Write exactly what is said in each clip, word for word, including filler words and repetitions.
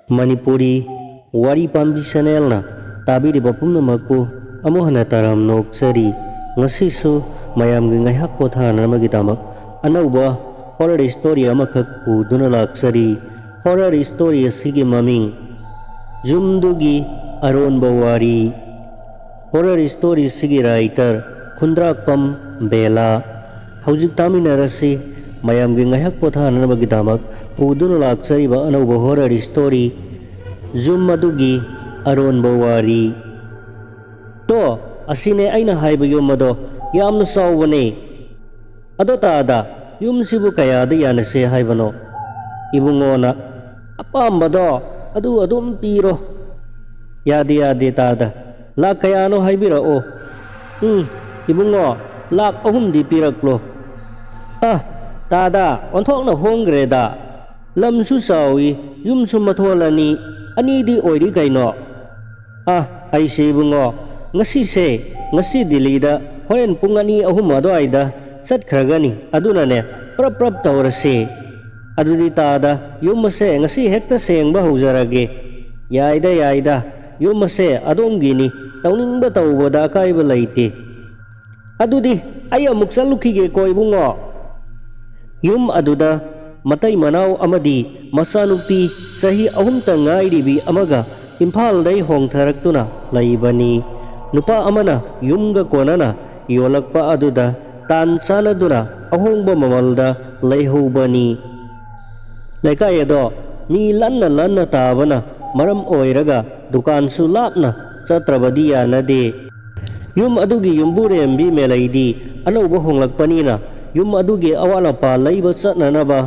ꯃꯅꯤꯄꯨꯔꯤ ꯋꯥꯔꯤ ꯄꯥꯝꯕꯤ ꯆꯦꯅꯦꯜꯅ ꯇꯥꯕꯤꯔꯤꯕ ꯄꯨꯝꯅꯃꯛꯄꯨ ꯑꯃꯨꯛ ꯍꯟꯅ ꯇꯔꯥꯝꯅ ꯑꯣꯛꯆꯔꯤ꯫ ꯉꯁꯤꯁꯨ ꯃꯌꯥꯝꯒꯤ ꯉꯥꯏꯍꯥꯛ ꯄꯣꯊꯥꯅꯅꯕꯒꯤꯗꯃꯛ ꯑꯅꯧꯕ ꯍꯣꯔꯔ ꯁ꯭ꯇꯣꯔꯤ ꯑꯃꯈꯛ ꯄꯨꯗꯨꯅ ꯂꯥꯛꯆꯔꯤ꯫ ꯍꯣꯔꯔ ꯁ꯭ꯇꯣꯔꯤ ꯑꯁꯤꯒꯤ ꯃꯃꯤꯡ ꯌꯨꯝꯗꯨꯒꯤ ꯑꯔꯣꯟꯕ ꯋꯥꯔꯤ꯫ ꯍꯣꯔꯔ ꯁ꯭ꯇꯣꯔꯤꯁꯤꯒꯤ ꯔꯥꯏꯇꯔ ꯈꯨꯟꯗ꯭ꯔꯥꯛꯄꯝ ꯕꯦꯂꯥ꯫ ꯍꯧꯖꯤꯛ ꯇꯥꯃꯤꯟꯅꯔꯁꯤ ꯃꯌꯥꯝꯒꯤ ꯉꯥꯏꯍꯥꯛ ꯄꯣꯊꯥꯅꯅꯕꯒꯤꯗꯃꯛ ꯄꯨꯗꯨꯅ ꯂꯥꯛꯆꯔꯤꯕ ꯑꯅꯧꯕ ꯍꯣꯔꯔ ꯁ꯭ꯇꯣꯔꯤ ꯌꯨꯝ ꯑꯗꯨꯒꯤ ꯑꯔꯣꯟꯕ ꯋꯥꯔꯤ꯫ ꯇꯣ, ꯑꯁꯤꯅꯦ ꯑꯩꯅ ꯍꯥꯏꯕ ꯌꯨꯝ ꯑꯗꯣ, ꯌꯥꯝꯅ ꯆꯥꯎꯕꯅꯦ꯫ ꯑꯗꯣ ꯇꯥꯗ, ꯌꯨꯝꯁꯤꯕꯨ ꯀꯌꯥꯗ ꯌꯥꯅꯁꯦ ꯍꯥꯏꯕꯅꯣ? ꯏꯕꯨꯡꯉꯣꯅ, "ꯑꯄꯥꯝꯕꯗꯣ ꯑꯗꯨ ꯑꯗꯨꯝ ꯄꯤꯔꯣ"꯫ "ꯌꯥꯗꯦ, ꯌꯥꯗꯦ ꯇꯥꯗ, ꯂꯥꯛ ꯀꯌꯥꯅꯣ ꯍꯥꯏꯕꯤꯔꯛꯑꯣ"꯫ "ꯎꯝ, ꯏꯕꯨꯡꯉꯣ, ꯂꯥꯛ ꯑꯍꯨꯝꯗꯤ ꯄꯤꯔꯛꯂꯣ"꯫ "ꯑ, ꯇꯥꯗ, ꯑꯣꯟꯊꯣꯛꯅ ꯍꯣꯡꯈ꯭ꯔꯦꯗ꯫ ꯂꯝꯁꯨ ꯆꯥꯎꯏ, ꯌꯨꯝꯁꯨ ꯃꯊꯣꯜ ꯑꯅꯤ, ꯑꯅꯤꯗꯤ ꯑꯣꯏꯔꯤ ꯀꯩꯅꯣ"꯫ "ꯑ, ꯑꯩꯁꯦ ꯏꯕꯨꯡꯉꯣ, ꯉꯁꯤꯁꯦ, ꯉꯁꯤ ꯗꯤꯜꯂꯤꯗ ꯍꯣꯔꯦꯟ ꯄꯨꯡ ꯑꯅꯤ ꯑꯍꯨꯝ ꯑꯗꯨꯋꯥꯏꯗ ꯆꯠꯈ꯭ꯔꯒꯅꯤ, ꯑꯗꯨꯅꯅꯦ, ꯄ꯭ꯔꯞ ꯄ꯭ꯔꯞ ꯇꯧꯔꯁꯦ"꯫ "ꯑꯗꯨꯗꯤ ꯇꯥꯗ, ꯌꯨꯝ ꯑꯁꯦ ꯉꯁꯤ ꯍꯦꯛꯇ ꯁꯦꯡꯕ ꯍꯧꯖꯔꯒꯦ"꯫ "ꯌꯥꯏꯗ, ꯌꯥꯏꯗ, ꯌꯨꯝ ꯑꯁꯦ ꯑꯗꯣꯝꯒꯤꯅꯤ, ꯇꯧꯅꯤꯡꯕ ꯇꯧꯕꯗ ꯑꯀꯥꯏꯕ ꯂꯩꯇꯦ"꯫ "ꯑꯗꯨꯗꯤ ꯑꯩ ꯑꯃꯨꯛ ꯆꯠꯂꯨꯈꯤꯒꯦꯀꯣ ꯏꯕꯨꯡꯉꯣ"꯫ ꯌꯨꯝ ꯑꯗꯨꯗ ꯃꯇꯩ ꯃꯅꯥꯎ ꯑꯃꯗꯤ ꯃꯆꯥꯅꯨꯄꯤ ꯆꯍꯤ ꯑꯍꯨꯝꯇ ꯉꯥꯏꯔꯤꯕꯤ ꯑꯃꯒ ꯏꯝꯐꯥꯜꯗꯩ ꯍꯣꯡꯊꯔꯛꯇꯨꯅ ꯂꯩꯕꯅꯤ꯫ ꯅꯨꯄꯥ ꯑꯃꯅ ꯌꯨꯝꯒ ꯀꯣꯟꯅꯅ ꯌꯣꯜꯂꯛꯄ ꯑꯗꯨꯗ ꯇꯥꯟ ꯆꯥꯟꯅꯗꯨꯅ ꯑꯍꯣꯡꯕ ꯃꯃꯜꯗ ꯂꯩꯍꯧꯕꯅꯤ꯫ ꯂꯩꯀꯥꯏ ꯑꯗꯣ ꯃꯤ ꯂꯟꯅ ꯂꯟꯅ ꯇꯥꯕꯅ ꯃꯔꯝ ꯑꯣꯏꯔꯒ ꯗꯨꯀꯥꯟꯁꯨ ꯂꯥꯞꯅ ꯆꯠꯇ꯭ꯔꯕꯗꯤ ꯌꯥꯅꯗꯦ꯫ ꯌꯨꯝ ꯑꯗꯨꯒꯤ ꯌꯨꯝꯕꯨꯔꯦꯝꯕꯤ ꯃꯦꯂꯩꯗꯤ ꯑꯅꯧꯕ ꯍꯣꯡꯂꯛꯄꯅꯤꯅ ꯌꯨꯝ ꯑꯗꯨꯒꯤ ꯑꯋꯥꯠ ꯑꯄꯥ ꯂꯩꯕ ꯆꯠꯅꯅꯕ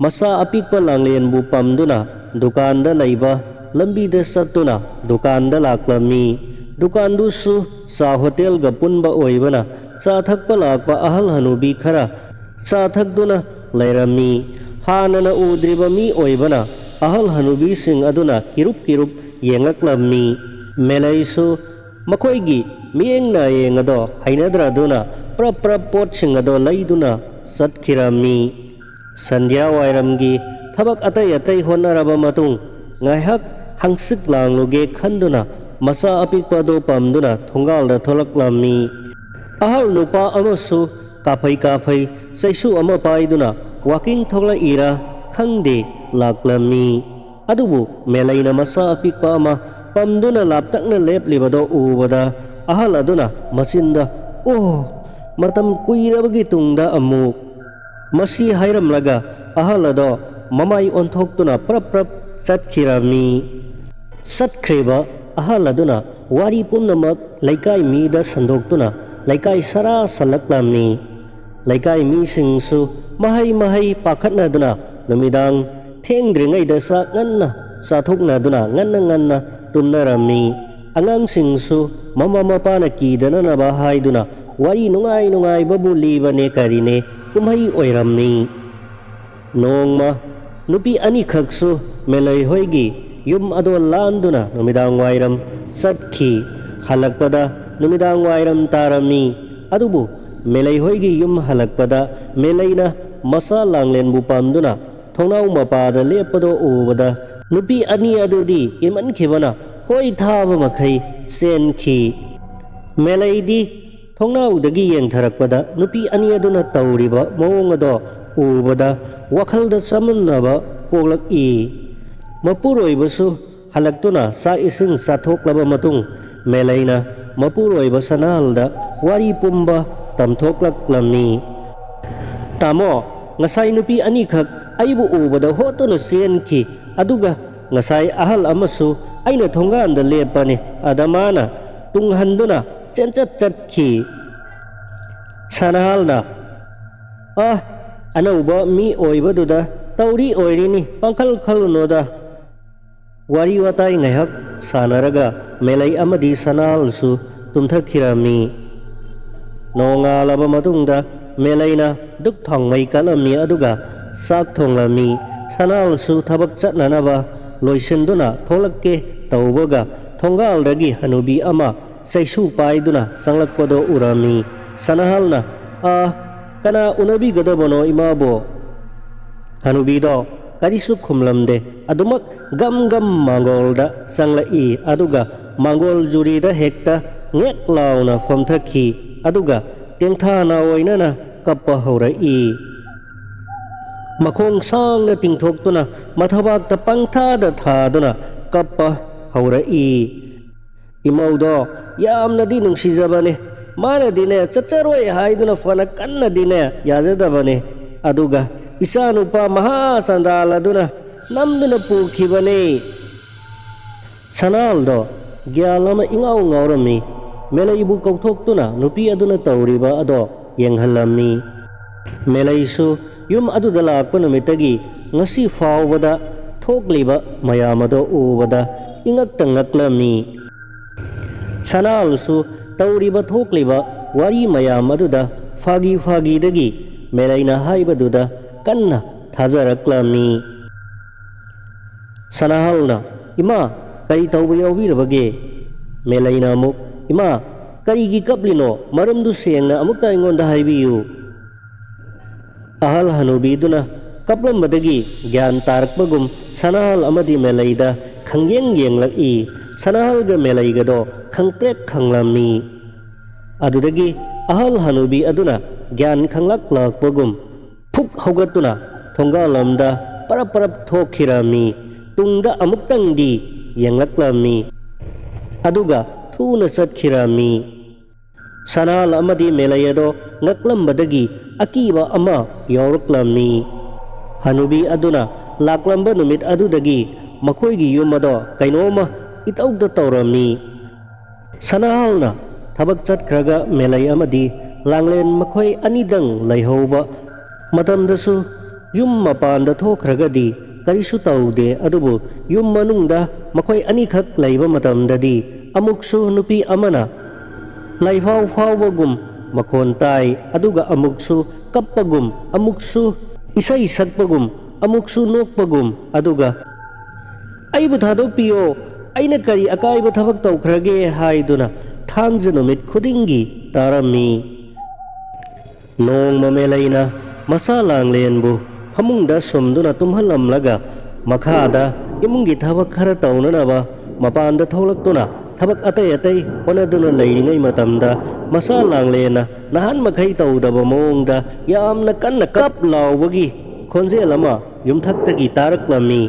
ꯃꯆꯥ ꯑꯄꯤꯛꯄ ꯂꯥꯡꯂꯦꯟꯕꯨ ꯄꯝꯗꯨꯅ ꯗꯨꯀꯥꯟꯗ ꯂꯩꯕ ꯂꯝꯕꯤꯗ ꯆꯠꯇꯨꯅ ꯗꯨꯀꯥꯟꯗ ꯂꯥꯛꯂꯝꯃꯤ꯫ ꯗꯨꯀꯥꯟꯗꯨꯁꯨ ꯆꯥ ꯍꯣꯇꯦꯜꯒ ꯄꯨꯟꯕ ꯑꯣꯏꯕꯅ ꯆꯥ ꯊꯛꯄ ꯂꯥꯛꯄ ꯑꯍꯜ ꯍꯅꯨꯕꯤ ꯈꯔ ꯆꯥ ꯊꯛꯇꯨꯅ ꯂꯩꯔꯝꯃꯤ꯫ ꯍꯥꯟꯅꯅ ꯎꯗ꯭ꯔꯤꯕ ꯃꯤ ꯑꯣꯏꯕꯅ ꯑꯍꯜ ꯍꯅꯨꯕꯤꯁꯤꯡ ꯑꯗꯨꯅ ꯀꯤꯔꯨꯞ ꯀꯤꯔꯨꯞ ꯌꯦꯡꯂꯛꯂꯝꯃꯤ꯫ ꯃꯦꯂꯩꯁꯨ ꯃꯈꯣꯏꯒꯤ ꯃꯤꯠꯌꯦꯡ ꯅꯥꯌꯦꯡ ꯑꯗꯣ ꯍꯩꯅꯗ꯭ꯔꯗꯨꯅ ꯄ꯭ꯔꯞ ꯄ꯭ꯔꯞ ꯄꯣꯠꯁꯤꯡ ꯑꯗꯣ ꯂꯩꯗꯨꯅ ꯆꯠꯈꯤꯔꯝꯃꯤ꯫ ꯁꯟꯙ꯭ꯌꯥ ꯋꯥꯏꯔꯝꯒꯤ ꯊꯕꯛ ꯑꯇꯩ ꯑꯇꯩ ꯍꯣꯠꯅꯔꯕ ꯃꯇꯨꯡ, ꯉꯥꯏꯍꯥꯛ ꯍꯪꯆꯤꯠ ꯂꯥꯡꯂꯨꯒꯦ ꯈꯟꯗꯨꯅ ꯃꯆꯥ ꯑꯄꯤꯛꯄ ꯑꯗꯨ ꯄꯝꯗꯨꯅ ꯊꯣꯡꯒꯥꯜꯗ ꯊꯣꯛꯂꯛꯂꯝꯃꯤ꯫ ꯑꯍꯜ ꯅꯨꯄꯥ ꯑꯃꯁꯨ ꯀꯥꯐꯩ ꯀꯥꯐꯩ ꯆꯩꯁꯨ ꯑꯃ ꯄꯥꯏꯗꯨꯅ ꯋꯥꯀꯤꯡ ꯊꯣꯛꯂꯛꯏꯔꯥ ꯈꯪꯗꯦ, ꯂꯥꯛꯂꯝꯃꯤ꯫ ꯑꯗꯨꯕꯨ ꯃꯦꯂꯩꯅ ꯃꯆꯥ ꯑꯄꯤꯛꯄ ꯑꯃ ꯄꯝꯗꯨꯅ ꯂꯥꯞꯇꯛꯅ ꯂꯦꯞꯂꯤꯕꯗꯣ ꯎꯕꯗ ꯑꯍꯜ ꯑꯗꯨꯅ ꯃꯆꯤꯟꯗ, "ꯑꯣ, ꯃꯇꯝ ꯀꯨꯏꯔꯕꯒꯤ ꯇꯨꯡꯗ ꯑꯃꯨꯛ!" ꯃꯁꯤ ꯍꯥꯏꯔꯝꯂꯒ ꯑꯍꯜ ꯑꯗꯣ ꯃꯃꯥꯏ ꯑꯣꯟꯊꯣꯛꯇꯨꯅ ꯄ꯭ꯔꯞ ꯄ꯭ꯔꯞ ꯆꯠꯈꯤꯔꯝꯃꯤ꯫ ꯆꯠꯈ꯭ꯔꯤꯕ ꯑꯍꯜ ꯑꯗꯨꯅ ꯋꯥꯔꯤ ꯄꯨꯝꯅꯃꯛ ꯂꯩꯀꯥꯏ ꯃꯤꯗ ꯁꯟꯗꯣꯛꯇꯨꯅ ꯂꯩꯀꯥꯏ ꯁꯔꯥ ꯁꯜꯂꯛꯂꯝꯃꯤ꯫ ꯂꯩꯀꯥꯏ ꯃꯤꯁꯤꯡꯁꯨ ꯃꯍꯩ ꯃꯍꯩ ꯄꯥꯈꯠꯅꯗꯨꯅ ꯅꯨꯃꯤꯗꯥꯡ ꯊꯦꯡꯗ꯭ꯔꯤꯉꯩꯗ ꯆꯥꯛ ꯉꯟꯅ ꯆꯥꯊꯣꯛꯅꯗꯨꯅ ꯉꯟꯅ ꯉꯟꯅ ꯇꯨꯝꯅꯔꯝꯃꯤ꯫ ꯑꯉꯥꯡꯁꯤꯡꯁꯨ ꯃꯃꯥ ꯃꯄꯥꯅ ꯀꯤꯗꯅꯅꯕ ꯍꯥꯏꯗꯨꯅ ꯋꯥꯔꯤ ꯅꯨꯡꯉꯥꯏ ꯅꯨꯡꯉꯥꯏꯕꯕꯨ ꯂꯤꯕꯅꯦ ꯀꯔꯤꯅꯦ ꯀꯨꯝꯍꯩ ꯑꯣꯏꯔꯝꯃꯤ꯫ ꯅꯣꯡꯃ ꯅꯨꯄꯤ ꯑꯅꯤꯈꯛꯁꯨ ꯃꯦꯂꯩ ꯍꯣꯏꯒꯤ ꯌꯨꯝ ꯑꯗꯣ ꯂꯥꯟꯗꯨꯅ ꯅꯨꯃꯤꯗꯥꯡ ꯋꯥꯏꯔꯝ ꯆꯠꯈꯤ꯫ ꯍꯜꯂꯛꯄꯗ ꯅꯨꯃꯤꯗꯥꯡ ꯋꯥꯏꯔꯝ ꯇꯥꯔꯝꯃꯤ꯫ ꯑꯗꯨꯕꯨ ꯃꯦꯂꯩ ꯍꯣꯏꯒꯤ ꯌꯨꯝ ꯍꯜꯂꯛꯄꯗ ꯃꯦꯂꯩꯅ ꯃꯆꯥ ꯂꯥꯡꯂꯦꯟꯕꯨ ꯄꯝꯗꯨꯅ ꯊꯣꯡꯅꯥꯎ ꯃꯄꯥꯗ ꯂꯦꯞꯄꯗꯣ ꯎꯕꯗ ꯅꯨꯄꯤ ꯑꯅꯤ ꯑꯗꯨꯗꯤ ꯀꯤꯃꯟꯈꯤꯕꯅ ꯍꯣꯏ ꯊꯥꯕ ꯃꯈꯩ ꯆꯦꯟꯈꯤ꯫ ꯃꯦꯂꯩꯗꯤ ꯊꯣꯡꯅꯥꯎꯗꯒꯤ ꯌꯦꯡꯊꯔꯛꯄꯗ ꯅꯨꯄꯤ ꯑꯅꯤ ꯑꯗꯨꯅ ꯇꯧꯔꯤꯕ ꯃꯑꯣꯡ ꯑꯗꯣ ꯎꯕꯗ ꯋꯥꯈꯜꯗ ꯆꯃꯝꯅꯕ ꯄꯣꯛꯂꯛꯏ꯫ ꯃꯄꯨꯔꯣꯏꯕꯁꯨ ꯍꯜꯂꯛꯇꯨꯅ ꯆꯥꯛ ꯏꯁꯤꯡ ꯆꯥꯊꯣꯛꯂꯕ ꯃꯇꯨꯡ ꯃꯦꯂꯩꯅ ꯃꯄꯨꯔꯣꯏꯕ ꯁꯅꯥꯍꯜꯗ ꯋꯥꯔꯤ ꯄꯨꯝꯕ ꯇꯝꯊꯣꯛꯂꯛꯂꯝꯃꯤ꯫ "ꯇꯥꯃꯣ, ꯉꯁꯥꯏ ꯅꯨꯄꯤ ꯑꯅꯤꯈꯛ ꯑꯩꯕꯨ ꯎꯕꯗ ꯍꯣꯠꯇꯨꯅ ꯆꯦꯟꯈꯤ, ꯑꯗꯨꯒ ꯉꯁꯥꯏ ꯑꯍꯜ ꯑꯃꯁꯨ ꯑꯩꯅ ꯊꯣꯡꯒꯥꯟꯗ ꯂꯦꯞꯄꯅꯤ, ꯑꯗ ꯃꯥꯅ ꯇꯨꯡꯍꯟꯗꯨꯅ ꯆꯦꯟꯆꯠ ꯆꯠꯈꯤ꯫" ꯁꯅꯥꯍꯜꯅ, "ꯑ, ꯑꯅꯧꯕ ꯃꯤ ꯑꯣꯏꯕꯗꯨꯗ ꯇꯧꯔꯤ ꯑꯣꯏꯔꯤꯅꯤ, ꯄꯥꯡꯈꯜ ꯈꯜꯂꯨꯅꯨꯗ꯫" ꯋꯥꯔꯤ ꯋꯥꯇꯥꯏ ꯉꯥꯏꯍꯥꯛ ꯁꯥꯟꯅꯔꯒ ꯃꯦꯂꯩ ꯑꯃꯗꯤ ꯁꯅꯥꯍꯜꯁꯨ ꯇꯨꯝꯊꯈꯤꯔꯝꯃꯤ꯫ ꯅꯣꯡꯉꯥꯜꯂꯕ ꯃꯇꯨꯡꯗ ꯃꯦꯂꯩꯅ ꯙꯨꯛ ꯊꯥꯎꯃꯩ ꯀꯠꯂꯝꯃꯤ, ꯑꯗꯨꯒ ꯆꯥꯛ ꯊꯣꯡꯂꯝꯃꯤ꯫ ꯁꯅꯥꯍꯜꯁꯨ ꯊꯕꯛ ꯆꯠꯅꯅꯕ ꯂꯣꯏꯁꯤꯟꯗꯨꯅ ꯊꯣꯛꯂꯛꯀꯦ ꯇꯧꯕꯒ ꯊꯣꯡꯒꯥꯜꯗꯒꯤ ꯍꯅꯨꯕꯤ ꯑꯃ ꯆꯩꯁꯨ ꯄꯥꯏꯗꯨꯅ ꯆꯪꯂꯛꯄꯗꯣ ꯎꯔꯝꯃꯤ꯫ ꯁꯅꯥꯍꯜꯅ, "ꯑꯥ, ꯀꯅꯥ ꯎꯅꯕꯤꯒꯗꯕꯅꯣ ꯏꯃꯥꯕꯣ?" ꯍꯅꯨꯕꯤꯗꯣ, ꯀꯔꯤꯁꯨ ꯈꯨꯝꯂꯝꯗꯦ꯫ ꯑꯗꯨꯃꯛ ꯒꯝ ꯒꯝ ꯃꯥꯡꯒꯣꯜꯗ ꯆꯪꯂꯛꯏ꯫ ꯑꯗꯨꯒ ꯃꯥꯡꯒꯣꯜ ꯖꯨꯔꯤꯗ ꯍꯦꯛꯇ ꯉꯦꯛ ꯂꯥꯎꯅ ꯐꯝꯊꯈꯤ꯫ ꯑꯗꯨꯒ ꯇꯦꯡꯊꯥ ꯅꯥꯑꯣꯏꯅꯅ ꯀꯞꯄ ꯍꯧꯔꯛꯏ꯫ ꯃꯈꯣꯡ ꯁꯥꯡꯅ ꯇꯤꯡꯊꯣꯛꯇꯨꯅ ꯃꯊꯕꯥꯛꯇ ꯄꯪꯊꯥꯗ ꯊꯥꯗꯨꯅ ꯀꯞꯄ ꯍꯧꯔꯛꯏ꯫ ꯏꯃꯧꯗꯣ ꯌꯥꯝꯅꯗꯤ ꯅꯨꯡꯁꯤꯖꯕꯅꯤ꯫ ꯃꯥꯅꯗꯤꯅꯦ ꯆꯠꯆꯔꯣꯏ ꯍꯥꯏꯗꯨꯅ ꯐꯅ ꯀꯟꯅꯗꯤꯅꯦ ꯌꯥꯖꯗꯕꯅꯤ꯫ ꯑꯗꯨꯒ ꯏꯆꯥꯅꯨꯄꯥ ꯃꯍꯥ ꯆꯟꯗꯥꯜ ꯑꯗꯨꯅ ꯅꯝꯗꯨꯅ ꯄꯨꯈꯤꯕꯅꯤ꯫ ꯁꯅꯥꯍꯜꯗꯣ ꯒ꯭ꯌꯥꯟ ꯑꯃ ꯏꯉꯥꯎ ꯉꯥꯎꯔꯝꯃꯤ꯫ ꯃꯦꯂꯩꯕꯨ ꯀꯧꯊꯣꯛꯇꯨꯅ ꯅꯨꯄꯤ ꯑꯗꯨꯅ ꯇꯧꯔꯤꯕ ꯑꯗꯣ ꯌꯦꯡꯍꯜꯂꯝꯃꯤ꯫ ꯃꯦꯂꯩꯁꯨ ꯌꯨꯝ ꯑꯗꯨꯗ ꯂꯥꯛꯄ ꯅꯨꯃꯤꯠꯇꯒꯤ ꯉꯁꯤ ꯐꯥꯎꯕꯗ ꯊꯣꯛꯂꯤꯕ ꯃꯌꯥꯝ ꯑꯗꯣ ꯎꯕꯗ ꯏꯉꯛꯇ ꯉꯛꯂꯝꯃꯤ꯫ ꯁꯅꯥꯍꯜꯁꯨ ꯇꯧꯔꯤꯕ ꯊꯣꯛꯂꯤꯕ ꯋꯥꯔꯤ ꯃꯌꯥꯝ ꯑꯗꯨꯗ ꯐꯥꯒꯤ ꯐꯥꯒꯤꯗꯒꯤ ꯃꯦꯂꯩꯅ ꯍꯥꯏꯕꯗꯨꯗ ꯀꯟꯅ ꯊꯥꯖꯔꯛꯂꯝꯃꯤ꯫ ꯁꯅꯥꯍꯜꯅ, "ꯏꯃꯥ, ꯀꯔꯤ ꯇꯧꯕ ꯌꯥꯎꯕꯤꯔꯕꯒꯦ?" ꯃꯦꯂꯩꯅ ꯑꯃꯨꯛ, "ꯏꯃꯥ, ꯀꯔꯤꯒꯤ ꯀꯞꯂꯤꯅꯣ? ꯃꯔꯝꯗꯨ ꯁꯦꯡꯅ ꯑꯃꯨꯛꯇ ꯑꯩꯉꯣꯟꯗ ꯍꯥꯏꯕꯤꯌꯨ꯫" ꯑꯍꯜ ꯍꯅꯨꯕꯤꯗꯨꯅ ꯀꯞꯂꯝꯕꯗꯒꯤ ꯒ꯭ꯌꯥꯟ ꯇꯥꯔꯛꯄꯒꯨꯝ ꯁꯅꯥꯍꯜ ꯑꯃꯗꯤ ꯃꯦꯂꯩꯗ ꯈꯪꯌꯦꯡ ꯌꯦꯡꯂꯛꯏ꯫ ꯁꯅꯥꯍꯜꯒ ꯃꯦꯂꯩꯒꯗꯣ ꯈꯪꯄ꯭ꯔꯦꯛ ꯈꯪꯂꯝꯃꯤ꯫ ꯑꯗꯨꯗꯒꯤ ꯑꯍꯜ ꯍꯅꯨꯕꯤ ꯑꯗꯨꯅ ꯒ꯭ꯌꯥꯟ ꯈꯪꯂꯛꯂꯛꯄꯒꯨꯝ ꯐꯨꯛ ꯍꯧꯒꯠꯇꯨꯅ ꯊꯣꯡꯒꯥꯜ ꯂꯝꯗ ꯄꯔꯞ ꯄꯔꯞ ꯊꯣꯛꯈꯤꯔꯝꯃꯤ꯫ ꯇꯨꯡꯗ ꯑꯃꯨꯛꯇꯪꯗꯤ ꯌꯦꯡꯂꯛꯂꯝꯃꯤ꯫ ꯑꯗꯨꯒ ꯊꯨꯅ ꯆꯠꯈꯤꯔꯝꯃꯤ꯫ ꯁꯅꯥꯍꯜ ꯑꯃꯗꯤ ꯃꯦꯂꯩ ꯑꯗꯣ ꯉꯛꯂꯝꯕꯗꯒꯤ ꯑꯀꯤꯕ ꯑꯃ ꯌꯥꯎꯔꯛꯂꯝꯃꯤ꯫ ꯍꯅꯨꯕꯤ ꯑꯗꯨꯅ ꯂꯥꯛꯂꯝꯕ ꯅꯨꯃꯤꯠ ꯑꯗꯨꯗꯒꯤ ꯃꯈꯣꯏꯒꯤ ꯌꯨꯝ ꯑꯗꯣ ꯀꯩꯅꯣꯝꯃ ꯏꯇꯧꯗ ꯇꯧꯔꯝꯃꯤ꯫ ꯁꯅꯥꯍꯜꯅ ꯊꯕꯛ ꯆꯠꯈ꯭ꯔꯒ ꯃꯦꯂꯩ ꯑꯃꯗꯤ ꯂꯥꯡꯂꯦꯟ ꯃꯈꯣꯏ ꯑꯅꯤꯗꯪ ꯂꯩꯍꯧꯕ ꯃꯇꯝꯗꯁꯨ ꯌꯨꯝ ꯃꯄꯥꯟꯗ ꯊꯣꯛꯈ꯭ꯔꯒꯗꯤ ꯀꯔꯤꯁꯨ ꯇꯧꯗꯦ, ꯑꯗꯨꯕꯨ ꯌꯨꯝ ꯃꯅꯨꯡꯗ ꯃꯈꯣꯏ ꯑꯅꯤꯈꯛ ꯂꯩꯕ ꯃꯇꯝꯗꯗꯤ ꯑꯃꯨꯛꯁꯨ ꯅꯨꯄꯤ ꯑꯃꯅ ꯂꯩꯐꯥꯎ ꯐꯥꯎꯕꯒꯨꯝ ꯃꯈꯣꯟ ꯇꯥꯏ, ꯑꯗꯨꯒ ꯑꯃꯨꯛꯁꯨ ꯀꯞꯄꯒꯨꯝ, ꯑꯃꯨꯛꯁꯨ ꯏꯁꯩ ꯁꯛꯄꯒꯨꯝ, ꯑꯃꯨꯛꯁꯨ ꯅꯣꯛꯄꯒꯨꯝ, ꯑꯗꯨꯒ "ꯑꯩꯕꯨ ꯊꯥꯗꯣꯛꯄꯤꯌꯣ, ꯑꯩꯅ ꯀꯔꯤ ꯑꯀꯥꯏꯕ ꯊꯕꯛ ꯇꯧꯈ꯭ꯔꯒꯦ?" ꯍꯥꯏꯗꯨꯅ ꯊꯥꯡꯖ ꯅꯨꯃꯤꯠ ꯈꯨꯗꯤꯡꯒꯤ ꯇꯥꯔꯝꯃꯤ꯫ ꯅꯣꯡꯃ ꯃꯦꯂꯩꯅ ꯃꯆꯥ ꯂꯥꯡꯂꯦꯟꯕꯨ ꯐꯃꯨꯡꯗ ꯁꯨꯝꯗꯨꯅ ꯇꯨꯝꯍꯜꯂꯝꯂꯒ ꯃꯈꯥꯗ ꯏꯃꯨꯡꯒꯤ ꯊꯕꯛ ꯈꯔ ꯇꯧꯅꯅꯕ ꯃꯄꯥꯟꯗ ꯊꯣꯛꯂꯛꯇꯨꯅ ꯊꯕꯛ ꯑꯇꯩ ꯑꯇꯩ ꯍꯣꯠꯅꯗꯨꯅ ꯂꯩꯔꯤꯉꯩ ꯃꯇꯝꯗ ꯃꯆꯥ ꯂꯥꯡꯂꯦꯅ ꯅꯍꯥꯟ ꯃꯈꯩ ꯇꯧꯗꯕ ꯃꯑꯣꯡꯗ ꯌꯥꯝꯅ ꯀꯟꯅ ꯀꯞ ꯂꯥꯎꯕꯒꯤ ꯈꯣꯟꯖꯦꯜ ꯑꯃ ꯌꯨꯝꯊꯛꯇꯒꯤ ꯇꯥꯔꯛꯂꯝꯃꯤ꯫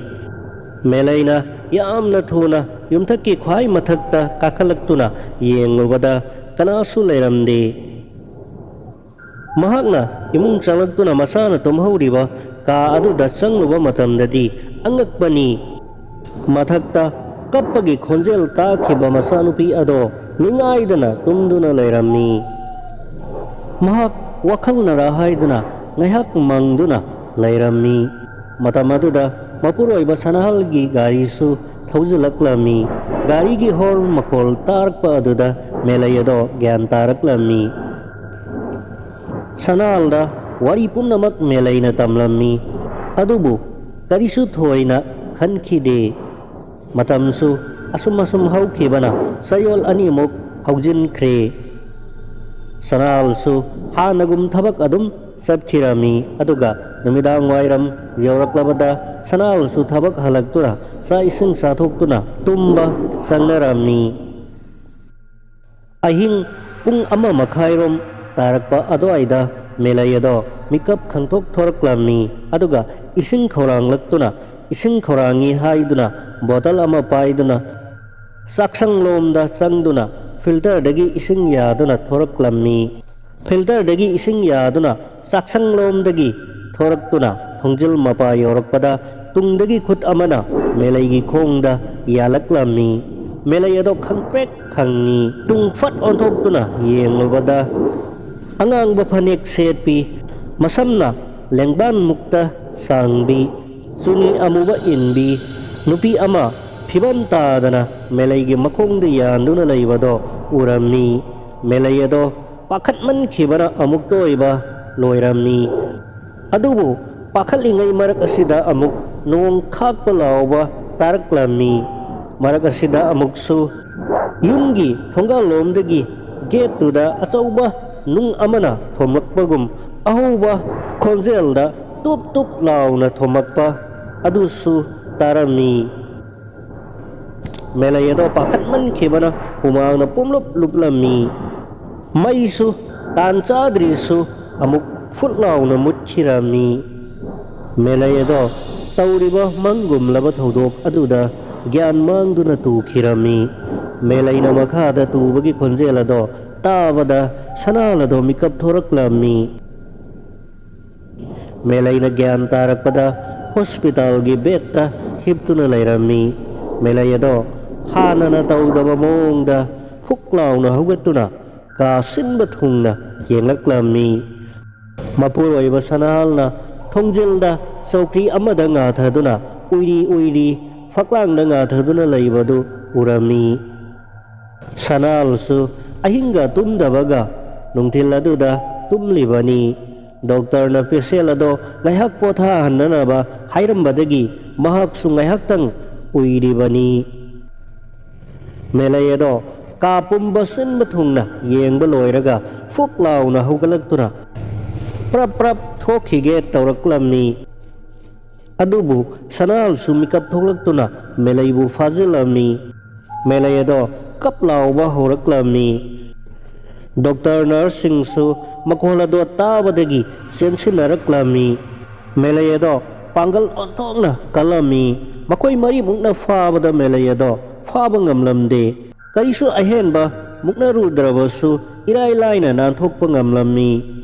ꯃꯦꯂꯩꯅ ꯌꯥꯝꯅ ꯊꯨꯅ ꯌꯨꯝꯊꯛꯀꯤ ꯈ꯭ꯋꯥꯏ ꯃꯊꯛꯇ ꯀꯥꯈꯠꯂꯛꯇꯨꯅ ꯌꯦꯡꯂꯨꯕꯗ ꯀꯅꯥꯁꯨ ꯂꯩꯔꯝꯗꯦ꯫ ꯃꯍꯥꯛꯅ ꯏꯃꯨꯡ ꯆꯪꯂꯛꯇꯨꯅ ꯃꯁꯥꯅ ꯇꯨꯝꯍꯧꯔꯤꯕ ꯀꯥ ꯑꯗꯨꯗ ꯆꯪꯂꯨꯕ ꯃꯇꯝꯗꯗꯤ ꯑꯉꯛꯄꯅꯤ꯫ ꯃꯊꯛꯇ ꯀꯞꯄꯒꯤ ꯈꯣꯟꯖꯦꯜ ꯇꯥꯈꯤꯕ ꯃꯆꯥꯅꯨꯄꯤ ꯑꯗꯣ ꯅꯤꯡꯉꯥꯏꯗꯅ ꯇꯨꯝꯗꯨꯅ ꯂꯩꯔꯝꯃꯤ꯫ ꯃꯍꯥꯛ ꯋꯥꯈꯜꯅꯔ ꯍꯥꯏꯗꯨꯅ ꯉꯥꯏꯍꯥꯛ ꯃꯪꯗꯨꯅ ꯂꯩꯔꯝꯃꯤ꯫ ꯃꯇꯝ ꯑꯗꯨꯗ ꯃꯄꯨꯔꯣꯏꯕ ꯁꯅꯥꯍꯜꯒꯤ ꯒꯥꯔꯤꯁꯨ ꯊꯧꯖꯤꯜꯂꯛꯂꯝꯃꯤ꯫ ꯒꯥꯔꯤꯒꯤ ꯍꯣꯔꯟ ꯃꯈꯣꯜ ꯇꯥꯔꯛꯄ ꯑꯗꯨꯗ ꯃꯦꯂꯩ ꯑꯗꯣ ꯒ꯭ꯌꯥꯟ ꯇꯥꯔꯛꯂꯝꯃꯤ꯫ ꯁꯅꯥꯍꯜꯗ ꯋꯥꯔꯤ ꯄꯨꯝꯅꯃꯛ ꯃꯦꯂꯩꯅ ꯇꯝꯂꯝꯃꯤ꯫ ꯑꯗꯨꯕꯨ ꯀꯔꯤꯁꯨ ꯊꯣꯏꯅ ꯈꯟꯈꯤꯗꯦ꯫ ꯃꯇꯝꯁꯨ ꯑꯁꯨꯝ ꯑꯁꯨꯝ ꯍꯧꯈꯤꯕꯅ ꯆꯌꯣꯜ ꯑꯅꯤꯃꯨꯛ ꯍꯧꯖꯤꯟꯈ꯭ꯔꯦ꯫ ꯁꯅꯥꯍꯜꯁꯨ ꯍꯥꯟꯅꯒꯨꯝ ꯊꯕꯛ ꯑꯗꯨꯝ ꯆꯠꯈꯤꯔꯝꯃꯤ꯫ ꯑꯗꯨꯒ ꯅꯨꯃꯤꯗꯥꯡ ꯋꯥꯏꯔꯝ ꯌꯧꯔꯛꯂꯕꯗ ꯁꯅꯥꯍꯜꯁꯨ ꯊꯕꯛ ꯍꯜꯂꯛꯇꯨꯅ ꯆꯥꯛ ꯏꯁꯤꯡ ꯆꯥꯊꯣꯛꯇꯨꯅ ꯇꯨꯝꯕ ꯆꯪꯅꯔꯝꯃꯤ꯫ ꯑꯍꯤꯡ ꯄꯨꯡ ꯑꯃ ꯃꯈꯥꯏꯔꯣꯝ ꯇꯥꯔꯛꯄ ꯑꯗꯨꯋꯥꯏꯗ ꯃꯦꯂꯩ ꯑꯗꯣ ꯃꯤꯀꯞ ꯈꯪꯊꯣꯛ ꯊꯣꯔꯛꯂꯝꯃꯤ꯫ ꯑꯗꯨꯒ ꯏꯁꯤꯡ ꯈꯧꯔꯥꯡꯂꯛꯇꯨꯅ, ꯏꯁꯤꯡ ꯈꯧꯔꯥꯡꯉꯤ ꯍꯥꯏꯗꯨꯅ ꯕꯣꯇꯜ ꯑꯃ ꯄꯥꯏꯗꯨꯅ ꯆꯥꯛꯁꯪꯂꯣꯝꯗ ꯆꯪꯗꯨꯅ ꯐꯤꯜꯇꯔꯗꯒꯤ ꯏꯁꯤꯡ ꯌꯥꯗꯨꯅ ꯊꯣꯔꯛꯂꯝꯃꯤ꯫ ꯐꯤꯜꯇꯔꯗꯒꯤ ꯏꯁꯤꯡ ꯌꯥꯗꯨꯅ ꯆꯥꯛꯁꯪꯂꯣꯝꯗꯒꯤ ꯊꯣꯔꯛꯇꯨꯅ ꯊꯣꯡꯖꯤꯜ ꯃꯄꯥ ꯌꯧꯔꯛꯄꯗ ꯇꯨꯡꯗꯒꯤ ꯈꯨꯠ ꯑꯃꯅ ꯃꯦꯂꯩꯒꯤ ꯈꯣꯡꯗ ꯌꯥꯜꯂꯛꯂꯝꯃꯤ꯫ ꯃꯦꯂꯩ ꯑꯗꯣ ꯈꯪꯄ꯭ꯔꯦꯛ ꯈꯪꯉꯤ꯫ ꯇꯨꯡ ꯐꯠ ꯑꯣꯟꯊꯣꯛꯇꯨꯅ ꯌꯦꯡꯂꯨꯕꯗ ꯑꯉꯥꯡꯕ ꯐꯅꯦꯛ ꯁꯦꯠꯄꯤ, ꯃꯁꯝꯅ ꯂꯦꯡꯕꯥꯟ ꯃꯨꯛꯇ ꯁꯥꯡꯕꯤ, ꯆꯨꯅꯤ ꯑꯃꯨꯕ ꯏꯟꯕꯤ ꯅꯨꯄꯤ ꯑꯃ ꯐꯤꯕꯝ ꯇꯥꯗꯅ ꯃꯦꯂꯩꯒꯤ ꯃꯈꯣꯡꯗ ꯌꯥꯟꯗꯨꯅ ꯂꯩꯕꯗꯣ ꯎꯔꯝꯃꯤ꯫ ꯃꯦꯂꯩ ꯑꯗꯣ ꯄꯥꯈꯠꯃꯟꯈꯤꯕꯅ ꯑꯃꯨꯛꯇ ꯑꯣꯏꯕ ꯂꯣꯏꯔꯝꯃꯤ꯫ ꯑꯗꯨꯕꯨ ꯄꯥꯈꯠꯂꯤꯉꯩ ꯃꯔꯛ ꯑꯁꯤꯗ ꯑꯃꯨꯛ ꯅꯣꯡ ꯈꯥꯛꯄ ꯂꯥꯎꯕ ꯇꯥꯔꯛꯂꯝꯃꯤ꯫ ꯃꯔꯛ ꯑꯁꯤꯗ ꯑꯃꯨꯛꯁꯨ ꯌꯨꯝꯒꯤ ꯊꯣꯡꯒꯥꯜꯂꯣꯝꯗꯒꯤ ꯒꯦꯠꯇꯨꯗ ꯑꯆꯧꯕ ꯅꯨꯡ ꯑꯃꯅ ꯊꯣꯝꯂꯛꯄꯒꯨꯝ ꯑꯍꯧꯕ ꯈꯣꯟꯖꯦꯜꯗ ꯇꯨꯞ ꯇꯨꯞ ꯂꯥꯎꯅ ꯊꯣꯝꯃꯛꯄ ꯑꯗꯨꯁꯨ ꯇꯥꯔꯝꯃꯤ꯫ ꯃꯦꯂꯩ ꯑꯗꯣ ꯄꯥꯈꯠꯃꯟꯈꯤꯕꯅ ꯍꯨꯃꯥꯡꯅ ꯄꯨꯝꯂꯨꯞ ꯂꯨꯞꯂꯝꯃꯤ꯫ ꯃꯩꯁꯨ ꯇꯥꯟ ꯆꯥꯗ꯭ꯔꯤꯁꯨ ꯑꯃꯨꯛ ꯐꯨꯠ ꯂꯥꯎꯅ ꯃꯨꯠꯈꯤꯔꯝꯃꯤ꯫ ꯃꯦꯂꯩ ꯑꯗꯣ ꯇꯧꯔꯤꯕ ꯃꯪꯒꯨꯝꯂꯕ ꯊꯧꯗꯣꯛ ꯑꯗꯨꯗ ꯒ꯭ꯌꯥꯟ ꯃꯥꯡꯗꯨꯅ ꯇꯨꯈꯤꯔꯝꯃꯤ꯫ ꯃꯦꯂꯩꯅ ꯃꯈꯥꯗ ꯇꯨꯕꯒꯤ ꯈꯣꯟꯖꯦꯜ ꯑꯗꯣ ꯇꯥꯕꯗ ꯁꯅꯥꯜ ꯑꯗꯣ ꯃꯤꯀꯞ ꯊꯣꯔꯛꯂꯝꯃꯤ꯫ ꯃꯦꯂꯩꯅ ꯒ꯭ꯌꯥꯟ ꯇꯥꯔꯛꯄꯗ ꯍꯣꯁꯄꯤꯇꯥꯜꯒꯤ ꯕꯦꯗꯇ ꯍꯤꯞꯇꯨꯅ ꯂꯩꯔꯝꯃꯤ꯫ ꯃꯦꯂꯩ ꯑꯗꯣ ꯍꯥꯟꯅꯅ ꯇꯧꯗꯕ ꯃꯑꯣꯡꯗ ꯍꯨꯛ ꯂꯥꯎꯅ ꯍꯧꯒꯠꯇꯨꯅ ꯀꯥ ꯁꯤꯟꯕ ꯊꯨꯡꯅ ꯌꯦꯡꯂꯛꯂꯝꯃꯤ꯫ ꯃꯄꯨꯔꯣꯏꯕ ꯁꯅꯥꯍꯜꯅ ꯊꯣꯡꯖꯤꯜꯗ ꯆꯧꯀ꯭ꯔꯤ ꯑꯃꯗ ꯉꯥꯊꯗꯨꯅ ꯎꯏꯔꯤ ꯎꯏꯔꯤ ꯐꯛꯂꯥꯡꯗ ꯉꯥꯊꯗꯨꯅ ꯂꯩꯕꯗꯨ ꯎꯔꯝꯃꯤ꯫ ꯁꯅꯥꯍꯜꯁꯨ ꯑꯍꯤꯡꯒ ꯇꯨꯝꯗꯕꯒ ꯅꯨꯡꯊꯤꯜ ꯑꯗꯨꯗ ꯇꯨꯝꯂꯤꯕꯅꯤ꯫ ꯗꯣꯛꯇꯔꯅ ꯄꯦꯁꯦꯟ ꯑꯗꯣ ꯉꯥꯏꯍꯥꯛ ꯄꯣꯊꯥꯍꯟꯅꯅꯕ ꯍꯥꯏꯔꯝꯕꯗꯒꯤ ꯃꯍꯥꯛꯁꯨ ꯉꯥꯏꯍꯥꯛꯇꯪ ꯎꯏꯔꯤꯕꯅꯤ꯫ ꯃꯦꯂꯩ ꯑꯗꯣ ꯀꯥ ꯄꯨꯝꯕ ꯁꯤꯟꯕ ꯊꯨꯡꯅ ꯌꯦꯡꯕ ꯂꯣꯏꯔꯒ ꯐꯨꯛ ꯂꯥꯎꯅ ꯍꯧꯒꯠꯂꯛꯇꯨꯅ ꯄ꯭ꯔꯞ ꯄ꯭ꯔꯞ ꯊꯣꯛꯈꯤꯒꯦ ꯇꯧꯔꯛꯂꯝꯃꯤ꯫ ꯑꯗꯨꯕꯨ ꯁꯅꯥꯍꯜꯁꯨ ꯃꯤꯀꯞ ꯊꯣꯛꯂꯛꯇꯨꯅ ꯃꯦꯂꯩꯕꯨ ꯐꯥꯖꯤꯜꯂꯝꯃꯤ꯫ ꯃꯦꯂꯩ ꯑꯗꯣ ꯀꯞ ꯂꯥꯎꯕ ꯍꯧꯔꯛꯂꯝꯃꯤ꯫ ꯗꯣꯛꯇꯔ ꯅꯔꯁꯁꯤꯡꯁꯨ ꯃꯈꯣꯜ ꯑꯗꯣ ꯇꯥꯕꯗꯒꯤ ꯆꯦꯟꯁꯤꯟꯅꯔꯛꯂꯝꯃꯤ꯫ ꯃꯦꯂꯩ ꯑꯗꯣ ꯄꯥꯡꯒꯜ ꯑꯣꯟꯊꯣꯛꯅ ꯀꯜꯂꯝꯃꯤ꯫ ꯃꯈꯣꯏ ꯃꯔꯤꯃꯨꯛꯅ ꯐꯥꯕꯗ ꯃꯦꯂꯩ ꯑꯗꯣ ꯐꯥꯕ ꯉꯝꯂꯝꯗꯦ꯫ ꯀꯔꯤꯁꯨ ꯑꯍꯦꯟꯕ ꯃꯨꯛꯅꯔꯨꯗ꯭ꯔꯕꯁꯨ ꯏꯔꯥꯏ ꯂꯥꯏꯅ ꯅꯥꯟꯊꯣꯛꯄ ꯉꯝꯂꯝꯃꯤ꯫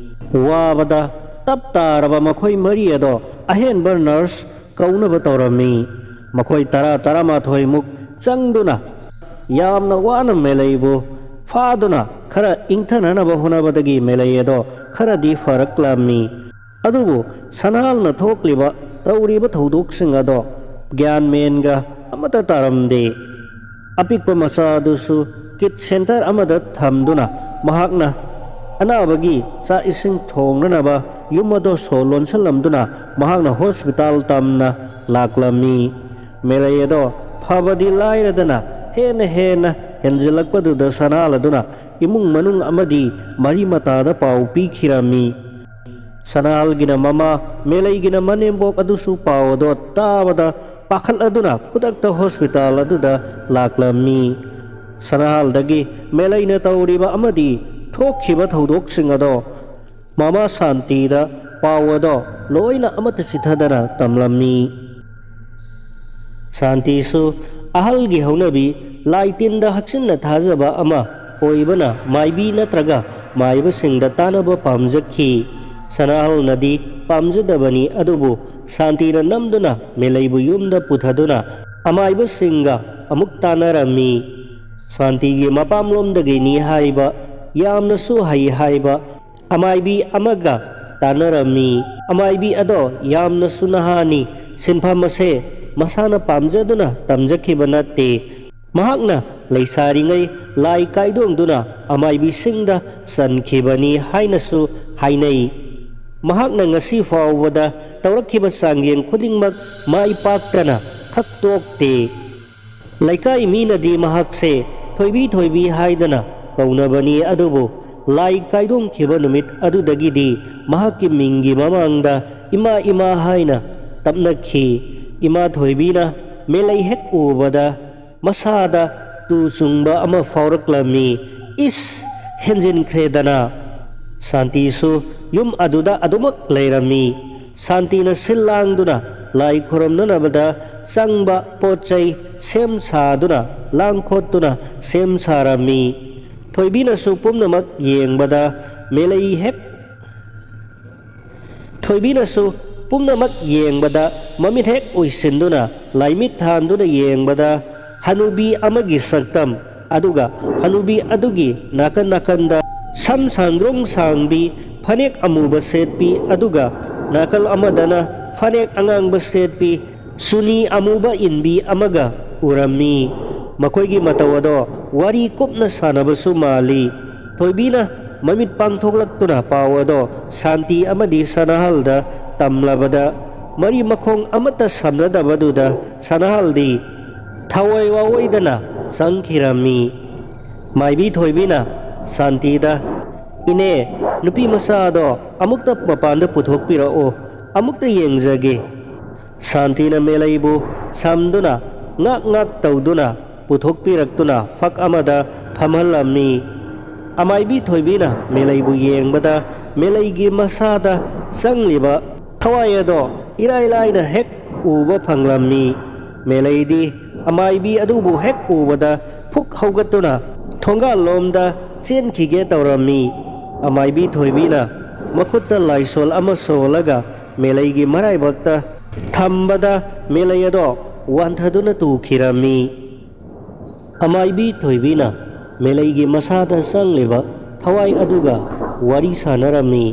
ꯋꯥꯕꯗ ꯇꯞ ꯇꯥꯔꯕ ꯃꯈꯣꯏ ꯃꯔꯤ ꯑꯗꯣ ꯑꯍꯦꯟꯕ ꯅꯔꯁ ꯀꯧꯅꯕ ꯇꯧꯔꯝꯃꯤ꯫ ꯃꯈꯣꯏ ꯇꯔꯥ ꯇꯔꯥꯃꯥꯊꯣꯏꯃꯨꯛ ꯆꯪꯗꯨꯅ ꯌꯥꯝꯅ ꯋꯥꯅ ꯃꯦꯂꯩꯕꯨ ꯐꯥꯗꯨꯅ ꯈꯔ ꯏꯪꯊꯅꯅꯕ ꯍꯣꯠꯅꯕꯗꯒꯤ ꯃꯦꯂꯩ ꯑꯗꯣ ꯈꯔꯗꯤ ꯐꯔꯛꯂꯝꯃꯤ꯫ ꯑꯗꯨꯕꯨ ꯁꯅꯥꯍꯜꯅ ꯊꯣꯛꯂꯤꯕ ꯇꯧꯔꯤꯕ ꯊꯧꯗꯣꯛꯁꯤꯡ ꯑꯗꯣ ꯒ꯭ꯌꯥꯟ ꯃꯦꯟꯒ ꯑꯃꯠꯇ ꯇꯥꯔꯝꯗꯦ꯫ ꯑꯄꯤꯛꯄ ꯃꯆꯥ ꯑꯗꯨꯁꯨ ꯀꯤꯠ ꯁꯦꯟꯇꯔ ꯑꯃꯗ ꯊꯝꯗꯨꯅ ꯃꯍꯥꯛꯅ ꯑꯅꯥꯕꯒꯤ ꯆꯥꯛ ꯏꯁꯤꯡ ꯊꯣꯡꯅꯅꯕ ꯌꯨꯝ ꯑꯗꯣ ꯁꯣ ꯂꯣꯟꯁꯤꯜꯂꯝꯗꯨꯅ ꯃꯍꯥꯛꯅ ꯍꯣꯁꯄꯤꯇꯥꯜ ꯇꯝꯅ ꯂꯥꯛꯂꯝꯃꯤ꯫ ꯃꯦꯂꯩ ꯑꯗꯣ ꯐꯕꯗꯤ ꯂꯥꯏꯔꯗꯅ ꯍꯦꯟꯅ ꯍꯦꯟꯅ ꯍꯦꯟꯖꯤꯜꯂꯛꯄꯗꯨꯗ ꯁꯅꯥꯍꯜ ꯑꯗꯨꯅ ꯏꯃꯨꯡ ꯃꯅꯨꯡ ꯑꯃꯗꯤ ꯃꯔꯤ ꯃꯇꯥꯗ ꯄꯥꯎ ꯄꯤꯈꯤꯔꯝꯃꯤ꯫ ꯁꯅꯥꯍꯜꯒꯤꯅ ꯃꯃꯥ, ꯃꯦꯂꯩꯒꯤꯅ ꯃꯅꯦꯝꯕꯣꯛ ꯑꯗꯨꯁꯨ ꯄꯥꯎ ꯑꯗꯣ ꯇꯥꯕꯗ ꯄꯥꯈꯠꯂꯗꯨꯅ ꯈꯨꯗꯛꯇ ꯍꯣꯁꯄꯤꯇꯥꯜ ꯑꯗꯨꯗ ꯂꯥꯛꯂꯝꯃꯤ꯫ ꯁꯅꯥꯍꯜꯗꯒꯤ ꯃꯦꯂꯩꯅ ꯇꯧꯔꯤꯕ ꯑꯃꯗꯤ ꯊꯣꯛꯈꯤꯕ ꯊꯧꯗꯣꯛꯁꯤꯡ ꯑꯗꯣ ꯃꯃꯥ ꯁꯥꯟꯇꯤꯗ ꯄꯥꯎ ꯑꯗꯣ ꯂꯣꯏꯅ ꯑꯃꯠꯇ ꯆꯤꯊꯗꯅ ꯇꯝꯂꯝꯃꯤ꯫ ꯁꯥꯟꯇꯤꯁꯨ ꯑꯍꯜꯒꯤ ꯍꯧꯅꯕꯤ ꯂꯥꯏ ꯇꯤꯟꯗ ꯍꯛꯆꯤꯟꯅ ꯊꯥꯖꯕ ꯑꯃ ꯑꯣꯏꯕꯅ ꯃꯥꯏꯕꯤ ꯅꯠꯇ꯭ꯔꯒ ꯃꯥꯏꯕꯁꯤꯡꯗ ꯇꯥꯟꯅꯕ ꯄꯥꯝꯖꯈꯤ꯫ ꯁꯅꯥꯍꯜꯅꯗꯤ ꯄꯥꯝꯖꯗꯕꯅꯤ, ꯑꯗꯨꯕꯨ ꯁꯥꯟꯇꯤꯅ ꯅꯝꯗꯨꯅ ꯃꯦꯂꯩꯕꯨ ꯌꯨꯝꯗ ꯄꯨꯊꯗꯨꯅ ꯑꯃꯥꯏꯕꯁꯤꯡꯒ ꯑꯃꯨꯛ ꯇꯥꯟꯅꯔꯝꯃꯤ꯫ ꯁꯥꯟꯇꯤꯒꯤ ꯃꯄꯥꯝꯂꯣꯝꯗꯒꯤꯅꯤ ꯍꯥꯏꯕ, ꯌꯥꯝꯅꯁꯨ ꯍꯩ ꯍꯥꯏꯕ ꯑꯃꯥꯏꯕꯤ ꯑꯃꯒ ꯇꯥꯟꯅꯔꯝꯃꯤ꯫ ꯑꯃꯥꯏꯕꯤ ꯑꯗꯣ ꯌꯥꯝꯅꯁꯨ ꯅꯍꯥꯅꯤ, ꯁꯤꯟꯐꯝ ꯑꯁꯦ ꯃꯁꯥꯅ ꯄꯥꯝꯖꯗꯨꯅ ꯇꯝꯖꯈꯤꯕ ꯅꯠꯇꯦ꯫ ꯃꯍꯥꯛꯅ ꯂꯩꯁꯥꯔꯤꯉꯩ ꯂꯥꯏ ꯀꯥꯏꯗꯣꯡꯗꯨꯅ ꯑꯃꯥꯏꯕꯤꯁꯤꯡꯗ ꯆꯟꯈꯤꯕꯅꯤ ꯍꯥꯏꯅꯁꯨ ꯍꯥꯏꯅꯩ꯫ ꯃꯍꯥꯛꯅ ꯉꯁꯤ ꯐꯥꯎꯕꯗ ꯇꯧꯔꯛꯈꯤꯕ ꯆꯥꯡꯌꯦꯡ ꯈꯨꯗꯤꯡꯃꯛ ꯃꯥꯏ ꯄꯥꯛꯇꯅ ꯈꯛ ꯇꯣꯛꯇꯦ꯫ ꯂꯩꯀꯥꯏ ꯃꯤꯅꯗꯤ ꯃꯍꯥꯛꯁꯦ ꯊꯣꯏꯕꯤ ꯊꯣꯏꯕꯤ ꯍꯥꯏꯗꯅ ꯀꯧꯅꯕꯅꯤ, ꯑꯗꯨꯕꯨ ꯂꯥꯏ ꯀꯥꯏꯗꯣꯡꯈꯤꯕ ꯅꯨꯃꯤꯠ ꯑꯗꯨꯗꯒꯤꯗꯤ ꯃꯍꯥꯛꯀꯤ ꯃꯤꯡꯒꯤ ꯃꯃꯥꯡꯗ ꯏꯃꯥ ꯏꯃꯥ ꯍꯥꯏꯅ ꯇꯞꯅꯈꯤ꯫ ꯏꯃꯥ ꯊꯣꯏꯕꯤꯅ ꯃꯦꯂꯩ ꯍꯦꯛ ꯎꯕꯗ ꯃꯁꯥꯗ ꯇꯨ ꯆꯨꯡꯕ ꯑꯃ ꯐꯥꯎꯔꯛꯂꯝꯃꯤ꯫ ꯏꯁ, ꯍꯦꯟꯖꯤꯟꯈ꯭ꯔꯦꯗꯅ! ꯁꯥꯟꯇꯤꯁꯨ ꯌꯨꯝ ꯑꯗꯨꯗ ꯑꯗꯨꯃꯛ ꯂꯩꯔꯝꯃꯤ꯫ ꯁꯥꯟꯇꯤꯅ ꯁꯤꯜ ꯂꯥꯡꯗꯨꯅ ꯂꯥꯏ ꯈꯨꯔꯨꯝꯅꯅꯕꯗ ꯆꯪꯕ ꯄꯣꯠ ꯆꯩ ꯁꯦꯝ ꯁꯥꯗꯨꯅ, ꯂꯥꯡ ꯈꯣꯠꯇꯨꯅ ꯁꯦꯝ ꯁꯥꯔꯝꯃꯤ꯫ ꯊꯣꯏꯕꯤꯅꯁꯨ ꯄꯨꯝꯅꯃꯛ ꯌꯦꯡꯕꯗ ꯃꯦꯂꯩ ꯍꯦꯛ ꯊꯣꯏꯕꯤꯅꯁꯨ ꯄꯨꯝꯅꯃꯛ ꯌꯦꯡꯕꯗ ꯃꯃꯤꯠ ꯍꯦꯛ ꯎꯏꯁꯤꯟꯗꯨꯅ ꯂꯥꯏꯃꯤꯠ ꯊꯥꯟꯗꯨꯅ ꯌꯦꯡꯕꯗ ꯍꯅꯨꯕꯤ ꯑꯃꯒꯤ ꯁꯛꯇꯝ, ꯑꯗꯨꯒ ꯍꯅꯨꯕꯤ ꯑꯗꯨꯒꯤ ꯅꯥꯀꯟ ꯅꯥꯀꯟꯗ ꯁꯝ ꯁꯥꯡꯗ꯭ꯔꯣꯡ ꯁꯥꯡꯕꯤ, ꯐꯅꯦꯛ ꯑꯃꯨꯕ ꯁꯦꯠꯄꯤ, ꯑꯗꯨꯒ ꯅꯥꯀꯜ ꯑꯃꯗꯅ ꯐꯅꯦꯛ ꯑꯉꯥꯡꯕ ꯁꯦꯠꯄꯤ, ꯆꯨꯅꯤ ꯑꯃꯨꯕ ꯏꯟꯕꯤ ꯑꯃꯒ ꯎꯔꯝꯃꯤ꯫ ꯃꯈꯣꯏꯒꯤ ꯃꯇꯧ ꯑꯗꯣ ꯋꯥꯔꯤ ꯀꯨꯞꯅ ꯁꯥꯟꯅꯕꯁꯨ ꯃꯥꯜꯂꯤ꯫ ꯊꯣꯏꯕꯤꯅ ꯃꯃꯤꯠ ꯄꯥꯡꯊꯣꯛꯂꯛꯇꯨꯅ ꯄꯥꯎ ꯑꯗꯣ ꯁꯥꯟꯇꯤ ꯑꯃꯗꯤ ꯁꯅꯥꯍꯜꯗ ꯇꯝꯂꯕꯗ, ꯃꯔꯤ ꯃꯈꯣꯡ ꯑꯃꯠꯇ ꯁꯝꯅꯗꯕꯗꯨꯗ ꯁꯅꯥꯍꯜꯗꯤ ꯊꯋꯥꯏ ꯋꯥꯋꯣꯏꯗꯅ ꯆꯪꯈꯤꯔꯝꯃꯤ꯫ ꯃꯥꯏꯕꯤ ꯊꯣꯏꯕꯤꯅ ꯁꯥꯟꯇꯤꯗ, "ꯏꯅꯦ, ꯅꯨꯄꯤ ꯃꯆꯥ ꯑꯗꯣ ꯑꯃꯨꯛꯇ ꯃꯄꯥꯟꯗ ꯄꯨꯊꯣꯛꯄꯤꯔꯛꯑꯣ, ꯑꯃꯨꯛꯇ ꯌꯦꯡꯖꯒꯦ꯫ ꯁꯥꯟꯇꯤꯅ ꯃꯦꯂꯩꯕꯨ ꯁꯝꯗꯨꯅ ꯉꯥꯛ ꯉꯥꯛ ꯇꯧꯗꯨꯅ ꯄꯨꯊꯣꯛꯄꯤꯔꯛꯇꯨꯅ ꯐꯛ ꯑꯃꯗ ꯐꯝꯍꯜꯂꯝꯃꯤ꯫ ꯑꯃꯥꯏꯕꯤ ꯊꯣꯏꯕꯤꯅ ꯃꯦꯂꯩꯕꯨ ꯌꯦꯡꯕꯗ ꯃꯦꯂꯩꯒꯤ ꯃꯁꯥꯗ ꯆꯪꯂꯤꯕ ꯊꯋꯥꯏ ꯑꯗꯣ ꯏꯔꯥꯏ ꯂꯥꯏꯅ ꯍꯦꯛ ꯎꯕ ꯐꯪꯂꯝꯃꯤ꯫ ꯃꯦꯂꯩꯗꯤ ꯑꯃꯥꯏꯕꯤ ꯑꯗꯨꯕꯨ ꯍꯦꯛ ꯎꯕꯗ ꯐꯨꯛ ꯍꯧꯒꯠꯇꯨꯅ ꯊꯣꯡꯒꯥꯜꯂꯣꯝꯗ ꯆꯦꯟꯈꯤꯒꯦ ꯇꯧꯔꯝꯃꯤ꯫ ꯑꯃꯥꯏꯕꯤ ꯊꯣꯏꯕꯤꯅ ꯃꯈꯨꯠꯇ ꯂꯥꯏꯁꯣꯜ ꯑꯃ ꯁꯣꯜꯂꯒ ꯃꯦꯂꯩꯒꯤ ꯃꯔꯥꯏꯕꯛꯇ ꯊꯝꯕꯗ ꯃꯦꯂꯩ ꯑꯗꯣ ꯋꯥꯟꯊꯗꯨꯅ ꯇꯨꯈꯤꯔꯝꯃꯤ꯫ ꯑꯃꯥꯏꯕꯤ ꯊꯣꯏꯕꯤꯅ ꯃꯦꯂꯩꯒꯤ ꯃꯁꯥꯗ ꯆꯪꯂꯤꯕ ꯊꯋꯥꯏ ꯑꯗꯨꯒ ꯋꯥꯔꯤ ꯁꯥꯟꯅꯔꯝꯃꯤ꯫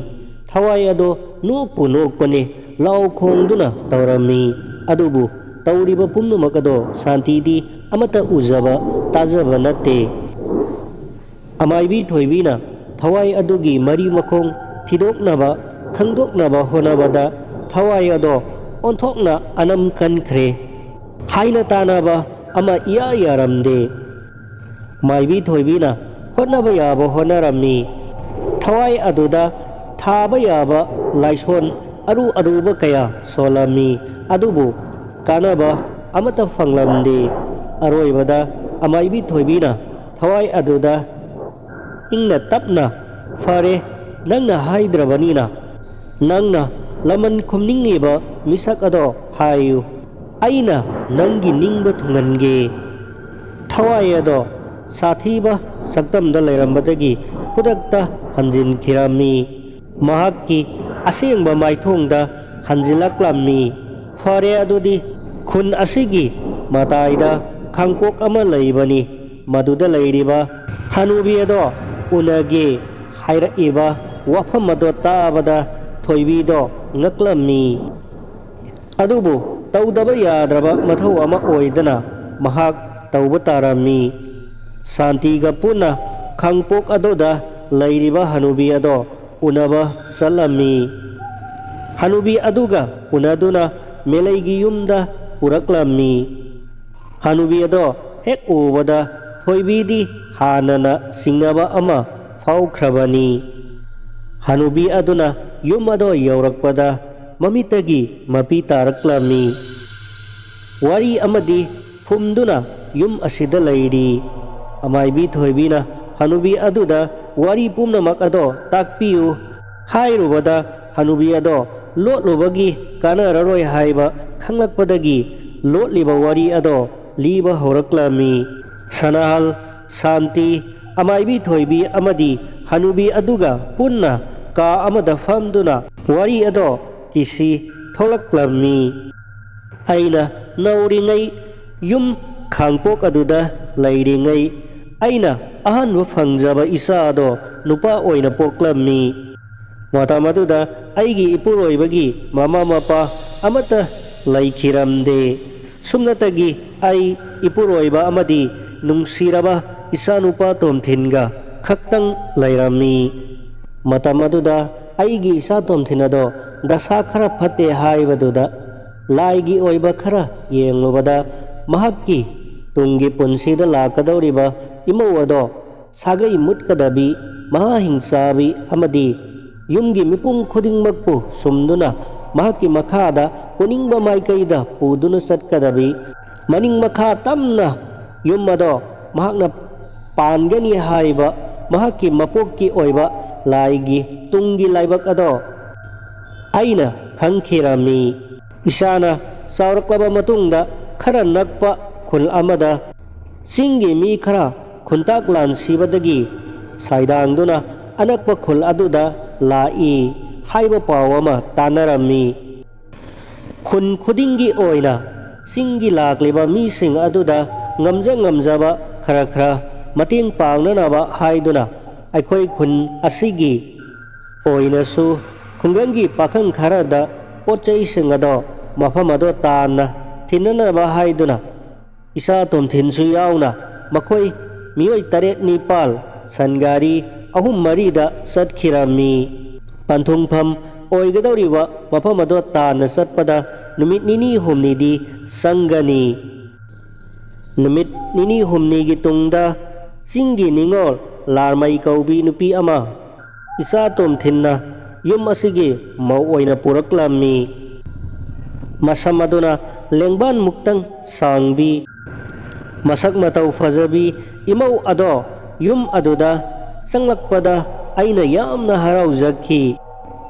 ꯊꯋꯥꯏ ꯑꯗꯣ ꯅꯣꯛꯄꯨ ꯅꯣꯛꯄꯅꯦ, ꯂꯥꯎ ꯈꯣꯡꯗꯨꯅ ꯇꯧꯔꯝꯃꯤ꯫ ꯑꯗꯨꯕꯨ ꯇꯧꯔꯤꯕ ꯄꯨꯝꯅꯃꯛ ꯑꯗꯣ ꯁꯥꯟꯇꯤꯗꯤ ꯑꯃꯠꯇ ꯎꯖꯕ ꯇꯥꯖꯕ ꯅꯠꯇꯦ꯫ ꯑꯃꯥꯏꯕꯤ ꯊꯣꯏꯕꯤꯅ ꯊꯋꯥꯏ ꯑꯗꯨꯒꯤ ꯃꯔꯤ ꯃꯈꯣꯡ ꯊꯤꯗꯣꯛꯅꯕ, ꯈꯪꯗꯣꯛꯅꯕ ꯍꯣꯠꯅꯕꯗ ꯊꯋꯥꯏ ꯑꯗꯣ ꯑꯣꯟꯊꯣꯛꯅ ꯑꯅꯝ ꯀꯟꯈ꯭ꯔꯦ꯫ ꯍꯥꯏꯅ ꯇꯥꯅꯕ ꯑꯃ ꯏꯌꯥ ꯌꯥꯔꯝꯗꯦ꯫ ꯃꯥꯏꯕꯤ ꯊꯣꯏꯕꯤꯅ ꯍꯣꯠꯅꯕ ꯌꯥꯕ ꯍꯣꯠꯅꯔꯝꯃꯤ꯫ ꯊꯋꯥꯏ ꯑꯗꯨꯗ ꯊꯥꯕ ꯌꯥꯕ ꯂꯥꯏꯁꯣꯟ ꯑꯔꯨ ꯑꯔꯨꯕ ꯀꯌꯥ ꯁꯣꯜꯂꯝꯃꯤ꯫ ꯑꯗꯨꯕꯨ ꯀꯥꯟꯅꯕ ꯑꯃꯠꯇ ꯐꯪꯂꯝꯗꯦ꯫ ꯑꯔꯣꯏꯕꯗ ꯑꯃꯥꯏꯕꯤ ꯊꯣꯏꯕꯤꯅ ꯊꯋꯥꯏ ꯑꯗꯨꯗ ꯏꯪꯅ ꯇꯞꯅ, "ꯐꯔꯦ, ꯅꯪꯅ ꯍꯥꯏꯗ꯭ꯔꯕꯅꯤꯅ, ꯅꯪꯅ ꯂꯃꯟ ꯈꯨꯝꯅꯤꯡꯉꯤꯕ ꯃꯤꯁꯛ ꯑꯗꯣ ꯍꯥꯏꯌꯨ꯫ ꯑꯩꯅ ꯅꯪꯒꯤ ꯅꯤꯡꯕ ꯊꯨꯡꯍꯟꯒꯦ꯫" ꯊꯋꯥꯏ ꯑꯗꯣ ꯁꯥꯊꯤꯕ ꯁꯛꯇꯝꯗ ꯂꯩꯔꯝꯕꯗꯒꯤ ꯈꯨꯗꯛꯇ ꯍꯟꯖꯤꯟꯈꯤꯔꯝꯃꯤ꯫ ꯃꯍꯥꯛꯀꯤ ꯑꯁꯦꯡꯕ ꯃꯥꯏꯊꯣꯡꯗ ꯍꯟꯖꯤꯜꯂꯛꯂꯝꯃꯤ꯫ "ꯐꯔꯦ, ꯑꯗꯨꯗꯤ ꯈꯨꯟ ꯑꯁꯤꯒꯤ ꯃꯇꯥꯏꯗ ꯈꯥꯡꯄꯣꯛ ꯑꯃ ꯂꯩꯕꯅꯤ꯫ ꯃꯗꯨꯗ ꯂꯩꯔꯤꯕ ꯍꯅꯨꯕꯤ ꯑꯗꯣ ꯎꯅꯒꯦ" ꯍꯥꯏꯔꯛꯏꯕ ꯋꯥꯐꯝ ꯑꯗꯣ ꯇꯥꯕꯗ ꯊꯣꯏꯕꯤꯗꯣ ꯉꯛꯂꯝꯃꯤ꯫ ꯑꯗꯨꯕꯨ ꯇꯧꯗꯕ ꯌꯥꯗ꯭ꯔꯕ ꯃꯊꯧ ꯑꯃ ꯑꯣꯏꯗꯅ ꯃꯍꯥꯛ ꯇꯧꯕ ꯇꯥꯔꯝꯃꯤ꯫ ꯁꯥꯟꯇꯤꯒ ꯄꯨꯟꯅ ꯈꯥꯡꯄꯣꯛ ꯑꯗꯨꯗ ꯂꯩꯔꯤꯕ ꯍꯅꯨꯕꯤ ꯑꯗꯣ ꯎꯅꯕ ꯆꯠꯂꯝꯃꯤ꯫ ꯍꯅꯨꯕꯤ ꯑꯗꯨꯒ ꯎꯅꯗꯨꯅ ꯃꯦꯂꯩꯒꯤ ꯌꯨꯝꯗ ꯄꯨꯔꯛꯂꯝꯃꯤ꯫ ꯍꯅꯨꯕꯤ ꯑꯗꯣ ꯍꯦꯛ ꯎꯕꯗ ꯊꯣꯏꯕꯤꯗꯤ ꯍꯥꯟꯅꯅ ꯆꯤꯡꯅꯕ ꯑꯃ ꯐꯥꯎꯈ꯭ꯔꯕꯅꯤ꯫ ꯍꯅꯨꯕꯤ ꯑꯗꯨꯅ ꯌꯨꯝ ꯑꯗꯣ ꯌꯧꯔꯛꯄꯗ ꯃꯃꯤꯠꯇꯒꯤ ꯃꯄꯤ ꯇꯥꯔꯛꯂꯝꯃꯤ꯫ ꯋꯥꯔꯤ ꯑꯃꯗꯤ ꯐꯨꯝꯗꯨꯅ ꯌꯨꯝ ꯑꯁꯤꯗ ꯂꯩꯔꯤ꯫ ꯑꯃꯥꯏꯕꯤ ꯊꯣꯏꯕꯤꯅ ꯍꯅꯨꯕꯤ ꯑꯗꯨꯗ ꯋꯥꯔꯤ ꯄꯨꯝꯅꯃꯛ ꯑꯗꯣ ꯇꯥꯛꯄꯤꯌꯨ ꯍꯥꯏꯔꯨꯕꯗ, ꯍꯅꯨꯕꯤ ꯑꯗꯣ ꯂꯣꯠꯂꯨꯕꯒꯤ ꯀꯥꯟꯅꯔꯔꯣꯏ ꯍꯥꯏꯕ ꯈꯪꯂꯛꯄꯗꯒꯤ ꯂꯣꯠꯂꯤꯕ ꯋꯥꯔꯤ ꯑꯗꯣ ꯂꯤꯕ ꯍꯧꯔꯛꯂꯝꯃꯤ꯫ ꯁꯅꯥꯍꯜ, ꯁꯥꯟꯇꯤ, ꯑꯃꯥꯏꯕꯤ ꯊꯣꯏꯕꯤ ꯑꯃꯗꯤ ꯍꯅꯨꯕꯤ ꯑꯗꯨꯒ ꯄꯨꯟꯅ ꯀꯥ ꯑꯃꯗ ꯐꯝꯗꯨꯅ ꯋꯥꯔꯤ ꯑꯗꯣ ꯀꯤꯁꯤ ꯊꯣꯛꯂꯛꯂꯝꯃꯤ꯫ ꯑꯩꯅ ꯅꯧꯔꯤꯉꯩ, ꯌꯨꯝ ꯈꯥꯡꯄꯣꯛ ꯑꯗꯨꯗ ꯂꯩꯔꯤꯉꯩ, ꯑꯩꯅ ꯑꯍꯥꯟꯕ ꯐꯪꯖꯕ ꯏꯆꯥ ꯑꯗꯣ ꯅꯨꯄꯥ ꯑꯣꯏꯅ ꯄꯣꯛꯂꯝꯃꯤ꯫ ꯃꯇꯝ ꯑꯗꯨꯗ ꯑꯩꯒꯤ ꯏꯄꯨꯔꯣꯏꯕꯒꯤ ꯃꯃꯥ ꯃꯄꯥ ꯑꯃꯠꯇ ꯂꯩꯈꯤꯔꯝꯗꯦ꯫ ꯁꯨꯞꯅꯇꯒꯤ ꯑꯩ, ꯏꯄꯨꯔꯣꯏꯕ ꯑꯃꯗꯤ ꯅꯨꯡꯁꯤꯔꯕ ꯏꯆꯥꯅꯨꯄꯥ ꯇꯣꯝꯊꯤꯟꯒ ꯈꯛꯇꯪ ꯂꯩꯔꯝꯃꯤ꯫ ꯃꯇꯝ ꯑꯗꯨꯗ ꯑꯩꯒꯤ ꯏꯆꯥ ꯇꯣꯝꯊꯤꯟ ꯑꯗꯣ ꯗꯁꯥ ꯈꯔ ꯐꯠꯇꯦ ꯍꯥꯏꯕꯗꯨꯗ, ꯂꯥꯏꯒꯤ ꯑꯣꯏꯕ ꯈꯔ ꯌꯦꯡꯂꯨꯕꯗ, ꯃꯍꯥꯛꯀꯤ ꯇꯨꯡꯒꯤ ꯄꯨꯟꯁꯤꯗ ꯂꯥꯛꯀꯗꯧꯔꯤꯕ ꯏꯃꯧ ꯑꯗꯣ ꯁꯥꯒꯩ ꯃꯨꯠꯀꯗꯕꯤ, ꯃꯍꯥ ꯍꯤꯡꯆꯥꯕꯤ ꯑꯃꯗꯤ ꯌꯨꯝꯒꯤ ꯃꯤꯄꯨꯝ ꯈꯨꯗꯤꯡꯃꯛꯄꯨ ꯁꯨꯝꯗꯨꯅ ꯃꯍꯥꯛꯀꯤ ꯃꯈꯥꯗ ꯄꯨꯅꯤꯡꯕ ꯃꯥꯏꯀꯩꯗ ꯄꯨꯗꯨꯅ ꯆꯠꯀꯗꯕꯤ, ꯃꯅꯤꯡ ꯃꯈꯥ ꯇꯝꯅ ꯌꯨꯝ ꯑꯗꯣ ꯃꯍꯥꯛꯅ ꯄꯥꯟꯒꯅꯤ ꯍꯥꯏꯕ ꯃꯍꯥꯛꯀꯤ ꯃꯄꯣꯛꯀꯤ ꯑꯣꯏꯕ ꯂꯥꯏꯒꯤ ꯇꯨꯡꯒꯤ ꯂꯥꯏꯕꯛ ꯑꯗꯣ ꯑꯩꯅ ꯈꯪꯈꯤꯔꯝꯃꯤ꯫ ꯏꯁꯥꯅ ꯆꯥꯎꯔꯛꯂꯕ ꯃꯇꯨꯡꯗ ꯈꯔ ꯅꯛꯄ ꯈꯨꯜ ꯑꯃꯗ ꯆꯤꯡꯒꯤ ꯃꯤ ꯈꯔ ꯈꯨꯟꯇꯥꯛ ꯂꯥꯟꯁꯤꯕꯗꯒꯤ ꯁꯥꯏꯗꯥꯡꯗꯨꯅ ꯑꯅꯛꯄ ꯈꯨꯜ ꯑꯗꯨꯗ ꯂꯥꯛꯏ ꯍꯥꯏꯕ ꯄꯥꯎ ꯑꯃ ꯇꯥꯅꯔꯝꯃꯤ꯫ ꯈꯨꯟ ꯈꯨꯗꯤꯡꯒꯤ ꯑꯣꯏꯅ ꯆꯤꯡꯒꯤ ꯂꯥꯛꯂꯤꯕ ꯃꯤꯁꯤꯡ ꯑꯗꯨꯗ ꯉꯝꯖ ꯉꯝꯖꯕ ꯈꯔ ꯈꯔ ꯃꯇꯦꯡ ꯄꯥꯡꯅꯅꯕ ꯍꯥꯏꯗꯨꯅ ꯑꯩꯈꯣꯏ ꯈꯨꯟ ꯑꯁꯤꯒꯤ ꯑꯣꯏꯅꯁꯨ ꯈꯨꯡꯒꯪꯒꯤ ꯄꯥꯈꯪ ꯈꯔꯗ ꯄꯣꯠ ꯆꯩꯁꯤꯡ ꯑꯗꯣ ꯃꯐꯝ ꯑꯗꯣ ꯇꯥꯟꯅ ꯊꯤꯟꯅꯅꯕ ꯍꯥꯏꯗꯨꯅ ꯏꯆꯥ ꯇꯣꯝꯊꯤꯟꯁꯨ ꯌꯥꯎꯅ ꯃꯈꯣꯏ ꯃꯤꯑꯣꯏ ꯇꯔꯦꯠ ꯅꯤꯄꯥꯜ ꯁꯟꯒꯥꯔꯤ ꯑꯍꯨꯝ ꯃꯔꯤꯗ ꯆꯠꯈꯤꯔꯝꯃꯤ꯫ ꯄꯟꯊꯨꯡꯐꯝ ꯑꯣꯏꯒꯗꯧꯔꯤꯕ ꯃꯐꯝ ꯑꯗꯣ ꯇꯥꯟꯅ ꯆꯠꯄꯗ ꯅꯨꯃꯤꯠ ꯅꯤꯅꯤ ꯍꯨꯝꯅꯤꯗꯤ ꯆꯪꯒꯅꯤ꯫ ꯅꯨꯃꯤꯠ ꯅꯤꯅꯤ ꯍꯨꯝꯅꯤꯒꯤ ꯇꯨꯡꯗ ꯆꯤꯡꯒꯤ ꯅꯤꯉꯣꯜ ꯂꯥꯔꯃꯩ ꯀꯧꯕꯤ ꯅꯨꯄꯤ ꯑꯃ ꯏꯆꯥ ꯇꯣꯝꯊꯤꯟꯅ ꯌꯨꯝ ꯑꯁꯤꯒꯤ ꯃꯧ ꯑꯣꯏꯅ ꯄꯨꯔꯛꯂꯝꯃꯤ꯫ ꯃꯁꯝ ꯑꯗꯨꯅ ꯂꯦꯡꯕꯥꯟ ꯃꯨꯛꯇꯪ ꯁꯥꯡꯕꯤ, ꯃꯁꯛ ꯃꯇꯧ ꯐꯖꯕꯤ ꯏꯃꯧ ꯑꯗꯣ ꯌꯨꯝ ꯑꯗꯨꯗ ꯆꯪꯂꯛꯄꯗ ꯑꯩꯅ ꯌꯥꯝꯅ ꯍꯔꯥꯎꯖꯈꯤ꯫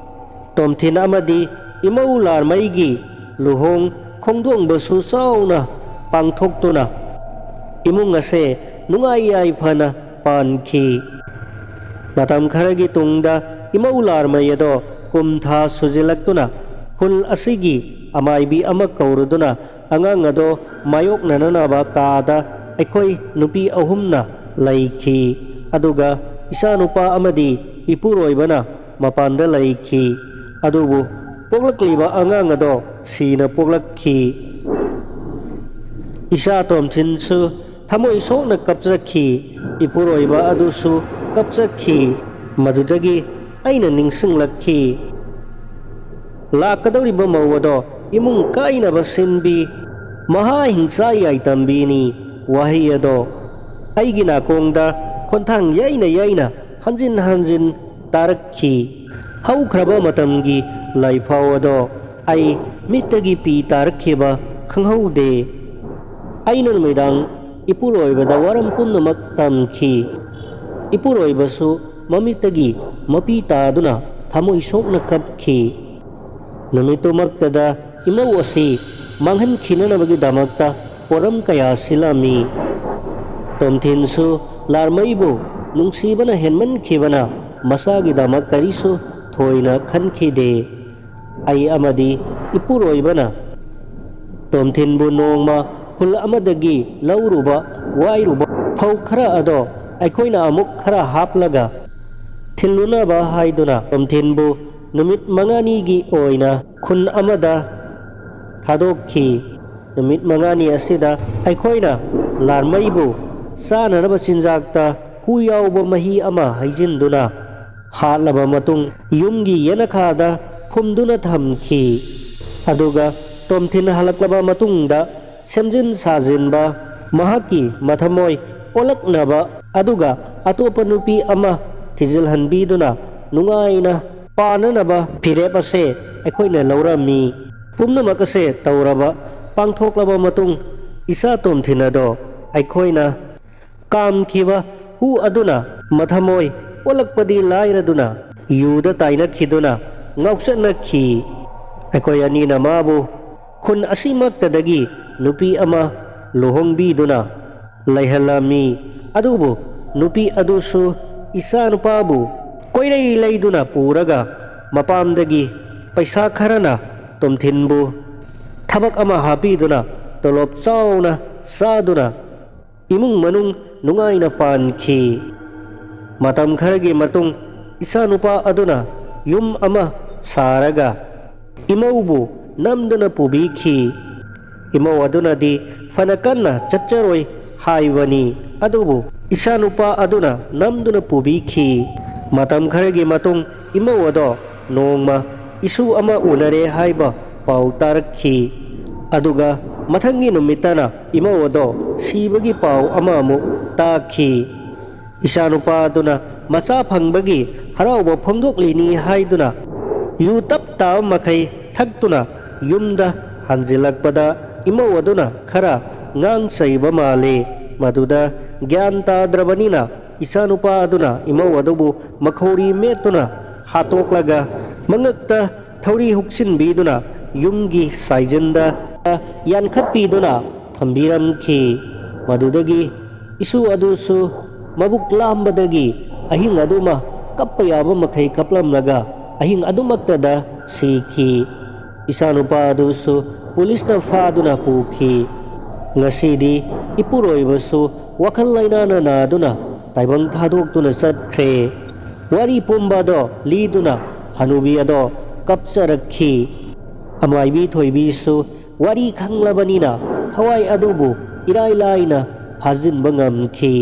ꯇꯣꯝꯊꯤꯟ ꯑꯃꯗꯤ ꯏꯃꯧ ꯂꯥꯔꯃꯩꯒꯤ ꯂꯨꯍꯣꯡ ꯈꯣꯡꯗꯣꯡꯕꯁꯨ ꯆꯥꯎꯅ ꯄꯥꯡꯊꯣꯛꯇꯨꯅ ꯏꯃꯨꯡ ꯑꯁꯦ ꯅꯨꯡꯉꯥꯏ ꯌꯥꯏꯐꯅ ꯄꯥꯟꯈꯤ꯫ ꯃꯇꯝ ꯈꯔꯒꯤ ꯇꯨꯡꯗ ꯏꯃꯧ ꯂꯥꯔꯃꯩ ꯑꯗꯣ ꯀꯨꯝ ꯊꯥ ꯁꯨꯖꯤꯜꯂꯛꯇꯨꯅ ꯈꯨꯜ ꯑꯁꯤꯒꯤ ꯑꯃꯥꯏꯕꯤ ꯑꯃ ꯀꯧꯔꯨꯗꯨꯅ ꯑꯉꯥꯡ ꯑꯗꯣ ꯃꯥꯌꯣꯛꯅꯅꯅꯕ ꯀꯥꯗ ꯑꯩꯈꯣꯏ ꯅꯨꯄꯤ ꯑꯍꯨꯝꯅ ꯂꯩꯈꯤ꯫ ꯑꯗꯨꯒ ꯏꯆꯥꯅꯨꯄꯥ ꯑꯃꯗꯤ ꯏꯄꯨꯔꯣꯏꯕꯅ ꯃꯄꯥꯟꯗ ꯂꯩꯈꯤ꯫ ꯑꯗꯨꯕꯨ ꯄꯣꯛꯂꯛꯂꯤꯕ ꯑꯉꯥꯡ ꯑꯗꯣ ꯁꯤꯅ ꯄꯣꯛꯂꯛꯈꯤ꯫ ꯏꯆꯥ ꯇꯣꯝꯊꯤꯟꯁꯨ ꯊꯃꯣꯏ ꯁꯣꯛꯅ ꯀꯞꯆꯈꯤ꯫ ꯏꯄꯨꯔꯣꯏꯕ ꯑꯗꯨꯁꯨ ꯀꯞꯆꯈꯤ꯫ ꯃꯗꯨꯗꯒꯤ ꯑꯩꯅ ꯅꯤꯡꯁꯤꯡꯂꯛꯈꯤ꯫ ꯂꯥꯛꯀꯗꯧꯔꯤꯕ ꯃꯧ ꯑꯗꯣ ꯏꯃꯨꯡ ꯀꯥꯏꯅꯕ ꯁꯤꯟꯕꯤ, ꯃꯍꯥ ꯍꯤꯡꯆꯥ ꯌꯥꯏꯇꯝꯕꯤꯅꯤ꯫ ꯋꯥꯍꯩ ꯑꯗꯣ ꯑꯩꯒꯤ ꯅꯥꯀꯣꯡꯗ ꯈꯣꯟꯊꯥꯡ ꯌꯩꯅ ꯌꯩꯅ ꯍꯟꯖꯤꯟ ꯍꯟꯖꯤꯟ ꯇꯥꯔꯛꯈꯤ꯫ ꯍꯧꯈ꯭ꯔꯕ ꯃꯇꯝꯒꯤ ꯂꯥꯏꯐꯥꯎ ꯑꯗꯣ ꯑꯩ ꯃꯤꯠꯇꯒꯤ ꯄꯤ ꯇꯥꯔꯛꯈꯤꯕ ꯈꯪꯍꯧꯗꯦ꯫ ꯑꯩꯅ ꯅꯨꯃꯤꯗꯥꯡ ꯏꯄꯨꯔꯣꯏꯕꯗ ꯋꯥꯔꯝ ꯄꯨꯝꯅꯃꯛ ꯇꯝꯈꯤ꯫ ꯏꯄꯨꯔꯣꯏꯕꯁꯨ ꯃꯃꯤꯠꯇꯒꯤ ꯃꯄꯤ ꯇꯥꯗꯨꯅ ꯊꯃꯣꯏ ꯁꯣꯛꯅ ꯀꯞꯈꯤ꯫ ꯅꯨꯃꯤꯠꯇꯨꯃꯛꯇꯗ ꯏꯃꯧ ꯑꯁꯤ ꯃꯥꯡꯍꯟꯈꯤꯅꯅꯕꯒꯤꯗꯃꯛꯇ ꯄꯣꯔꯝ ꯀꯌꯥ ꯁꯤꯜꯂꯝꯃꯤ꯫ ꯇꯣꯝꯊꯤꯟꯁꯨ ꯂꯥꯔꯃꯩꯕꯨ ꯅꯨꯡꯁꯤꯕꯅ ꯍꯦꯟꯃꯟꯈꯤꯕꯅ ꯃꯁꯥꯒꯤꯗꯃꯛ ꯀꯔꯤꯁꯨ ꯊꯣꯏꯅ ꯈꯟꯈꯤꯗꯦ꯫ ꯑꯩ ꯑꯃꯗꯤ ꯏꯄꯨꯔꯣꯏꯕꯅ ꯇꯣꯝꯊꯤꯟꯕꯨ ꯅꯣꯡꯃ ꯈꯨꯜ ꯑꯃꯗꯒꯤ ꯂꯧꯔꯨꯕ ꯋꯥꯏꯔꯨꯕ ꯐꯧ ꯈꯔ ꯑꯗꯣ ꯑꯩꯈꯣꯏꯅ ꯑꯃꯨꯛ ꯈꯔ ꯍꯥꯞꯂꯒ ꯊꯤꯜꯂꯨꯅꯕ ꯍꯥꯏꯗꯨꯅ ꯇꯣꯝꯊꯤꯟꯕꯨ ꯅꯨꯃꯤꯠ ꯃꯉꯥꯅꯤꯒꯤ ꯑꯣꯏꯅ ꯈꯨꯟ ꯑꯃꯗ ꯊꯥꯗꯣꯛꯈꯤ꯫ ꯅꯨꯃꯤꯠ ꯃꯉꯥꯅꯤ ꯑꯁꯤꯗ ꯑꯩꯈꯣꯏꯅ ꯂꯥꯟꯃꯩꯕꯨ ꯆꯥꯅꯅꯕ ꯆꯤꯟꯖꯥꯛꯇ ꯍꯨ ꯌꯥꯎꯕ ꯃꯍꯤ ꯑꯃ ꯍꯩꯖꯤꯟꯗꯨꯅ ꯍꯥꯠꯂꯕ ꯃꯇꯨꯡ ꯌꯨꯝꯒꯤ ꯌꯦꯅꯈꯥꯗ ꯐꯨꯝꯗꯨꯅ ꯊꯝꯈꯤ꯫ ꯑꯗꯨꯒ ꯇꯣꯝꯊꯤꯟ ꯍꯜꯂꯛꯂꯕ ꯃꯇꯨꯡꯗ ꯁꯦꯝꯖꯤꯟ ꯁꯥꯖꯤꯟꯕ, ꯃꯍꯥꯛꯀꯤ ꯃꯊꯃꯣꯏ ꯑꯣꯜꯂꯛꯅꯕ ꯑꯗꯨꯒ ꯑꯇꯣꯞꯄ ꯅꯨꯄꯤ ꯑꯃ ꯊꯤꯖꯤꯜꯍꯟꯕꯤꯗꯨꯅ ꯅꯨꯡꯉꯥꯏꯅ ꯄꯥꯟꯅꯅꯕ ꯐꯤꯔꯦꯞ ꯑꯁꯦ ꯑꯩꯈꯣꯏꯅ ꯂꯧꯔꯝꯃꯤ꯫ ꯄꯨꯝꯅꯃꯛ ꯑꯁꯦ ꯇꯧꯔꯕ, ꯄꯥꯡꯊꯣꯛꯂꯕ ꯃꯇꯨꯡ, ꯏꯆꯥ ꯇꯣꯝꯊꯤꯟ ꯑꯗꯣ ꯑꯩꯈꯣꯏꯅ ꯀꯥꯝꯈꯤꯕ ꯍꯨ ꯑꯗꯨꯅ ꯃꯊꯃꯣꯏ ꯑꯣꯜꯂꯛꯄꯗꯤ ꯂꯥꯏꯔꯗꯨꯅ ꯌꯨꯗ ꯇꯥꯏꯅꯈꯤꯗꯨꯅ ꯉꯥꯎꯆꯠꯅꯈꯤ꯫ ꯑꯩꯈꯣꯏ ꯑꯅꯤꯅ ꯃꯥꯕꯨ ꯈꯨꯟ ꯑꯁꯤꯃꯛꯇꯗꯒꯤ ꯅꯨꯄꯤ ꯑꯃ ꯂꯨꯍꯣꯡꯕꯤꯗꯨꯅ ꯂꯩꯍꯜꯂꯝꯃꯤ꯫ ꯑꯗꯨꯕꯨ ꯅꯨꯄꯤ ꯑꯗꯨꯁꯨ ꯏꯆꯥꯅꯨꯄꯥꯕꯨ ꯀꯣꯏꯔꯩ ꯂꯩꯗꯨꯅ ꯄꯨꯔꯒ ꯃꯄꯥꯝꯗꯒꯤ ꯄꯩꯁꯥ ꯈꯔꯅ ꯇꯣꯝꯊꯤꯟꯕꯨ ꯊꯕꯛ ꯑꯃ ꯍꯥꯞꯄꯤꯗꯨꯅ ꯇꯣꯂꯣꯞ ꯆꯥꯎꯅ ꯆꯥꯗꯨꯅ ꯏꯃꯨꯡ ꯃꯅꯨꯡ ꯅꯨꯡꯉꯥꯏꯅ ꯄꯥꯟꯈꯤ꯫ ꯃꯇꯝ ꯈꯔꯒꯤ ꯃꯇꯨꯡ ꯏꯆꯥꯅꯨꯄꯥ ꯑꯗꯨꯅ ꯌꯨꯝ ꯑꯃ ꯁꯥꯔꯒ ꯏꯃꯧꯕꯨ ꯅꯝꯗꯨꯅ ꯄꯨꯕꯤꯈꯤ꯫ ꯏꯃꯧ ꯑꯗꯨꯅꯗꯤ ꯐꯅ ꯀꯟꯅ ꯆꯠꯆꯔꯣꯏ ꯍꯥꯏꯕꯅꯤ, ꯑꯗꯨꯕꯨ ꯏꯆꯥꯅꯨꯄꯥ ꯑꯗꯨꯅ ꯅꯝꯗꯨꯅ ꯄꯨꯕꯤꯈꯤ꯫ ꯃꯇꯝ ꯈꯔꯒꯤ ꯃꯇꯨꯡ ꯏꯃꯧ ꯑꯗꯣ ꯅꯣꯡꯃ ꯏꯁꯨ ꯑꯃ ꯎꯅꯔꯦ ꯍꯥꯏꯕ ꯄꯥꯎ ꯇꯥꯔꯛꯈꯤ꯫ ꯑꯗꯨꯒ ꯃꯊꯪꯒꯤ ꯅꯨꯃꯤꯠꯇꯅ ꯏꯃꯧ ꯑꯗꯣ ꯁꯤꯕꯒꯤ ꯄꯥꯎ ꯑꯃ ꯑꯃꯨꯛ ꯇꯥꯈꯤ꯫ ꯏꯆꯥꯅꯨꯄꯥ ꯑꯗꯨꯅ ꯃꯆꯥ ꯐꯪꯕꯒꯤ ꯍꯔꯥꯎꯕ ꯐꯣꯡꯗꯣꯛꯂꯤꯅꯤ ꯍꯥꯏꯗꯨꯅ ꯌꯨ ꯇꯞ ꯇꯥꯕ ꯃꯈꯩ ꯊꯛꯇꯨꯅ ꯌꯨꯝꯗ ꯍꯟꯖꯤꯜꯂꯛꯄꯗ ꯏꯃꯧ ꯑꯗꯨꯅ ꯈꯔ ꯉꯥꯡ ꯆꯩꯕ ꯃꯥꯜꯂꯤ꯫ ꯃꯗꯨꯗ ꯒ꯭ꯌꯥꯟ ꯇꯥꯗ꯭ꯔꯕꯅꯤꯅ ꯏꯆꯥꯅꯨꯄꯥ ꯑꯗꯨꯅ ꯏꯃꯧ ꯑꯗꯨꯕꯨ ꯃꯈꯧꯔꯤ ꯃꯦꯠꯇꯨꯅ ꯍꯥꯠꯇꯣꯛꯂꯒ ꯃꯉꯛꯇ ꯊꯧꯔꯤ ꯍꯨꯛꯆꯤꯟꯕꯤꯗꯨꯅ ꯌꯨꯝꯒꯤ ꯁꯥꯏꯖꯤꯟꯗ ꯌꯥꯟꯈꯠꯄꯤꯗꯨꯅ ꯊꯝꯕꯤꯔꯝꯈꯤ꯫ ꯃꯗꯨꯗꯒꯤ ꯏꯁꯨ ꯑꯗꯨꯁꯨ ꯃꯕꯨꯛ ꯂꯥꯝꯕꯗꯒꯤ ꯑꯍꯤꯡ ꯑꯗꯨꯃ ꯀꯞꯄ ꯌꯥꯕ ꯃꯈꯩ ꯀꯞꯂꯝꯂꯒ ꯑꯍꯤꯡ ꯑꯗꯨꯃꯛꯇꯗ ꯁꯤꯈꯤ꯫ ꯏꯆꯥꯅꯨꯄꯥ ꯑꯗꯨꯁꯨ ꯄꯨꯂꯤꯁꯅ ꯐꯥꯗꯨꯅ ꯄꯨꯈꯤ꯫ ꯉꯁꯤꯗꯤ ꯏꯄꯨꯔꯣꯏꯕꯁꯨ ꯋꯥꯈꯜ ꯂꯩꯅꯥꯅ ꯅꯥꯗꯨꯅ ꯇꯥꯏꯕꯪ ꯊꯥꯗꯣꯛꯇꯨꯅ ꯆꯠꯈ꯭ꯔꯦ꯫ ꯋꯥꯔꯤ ꯄꯨꯝꯕ ꯑꯗꯣ ꯂꯤꯗꯨꯅ ꯍꯅꯨꯕꯤ ꯑꯗꯣ ꯀꯞꯆꯔꯛꯈꯤ꯫ ꯑꯃꯥꯏꯕꯤ ꯊꯣꯏꯕꯤꯁꯨ ꯋꯥꯔꯤ ꯈꯪꯂꯕꯅꯤꯅ ꯊꯋꯥꯏ ꯑꯗꯨꯕꯨ ꯏꯔꯥꯏ ꯂꯥꯏꯅ ꯐꯥꯖꯤꯟꯕ ꯉꯝꯈꯤ꯫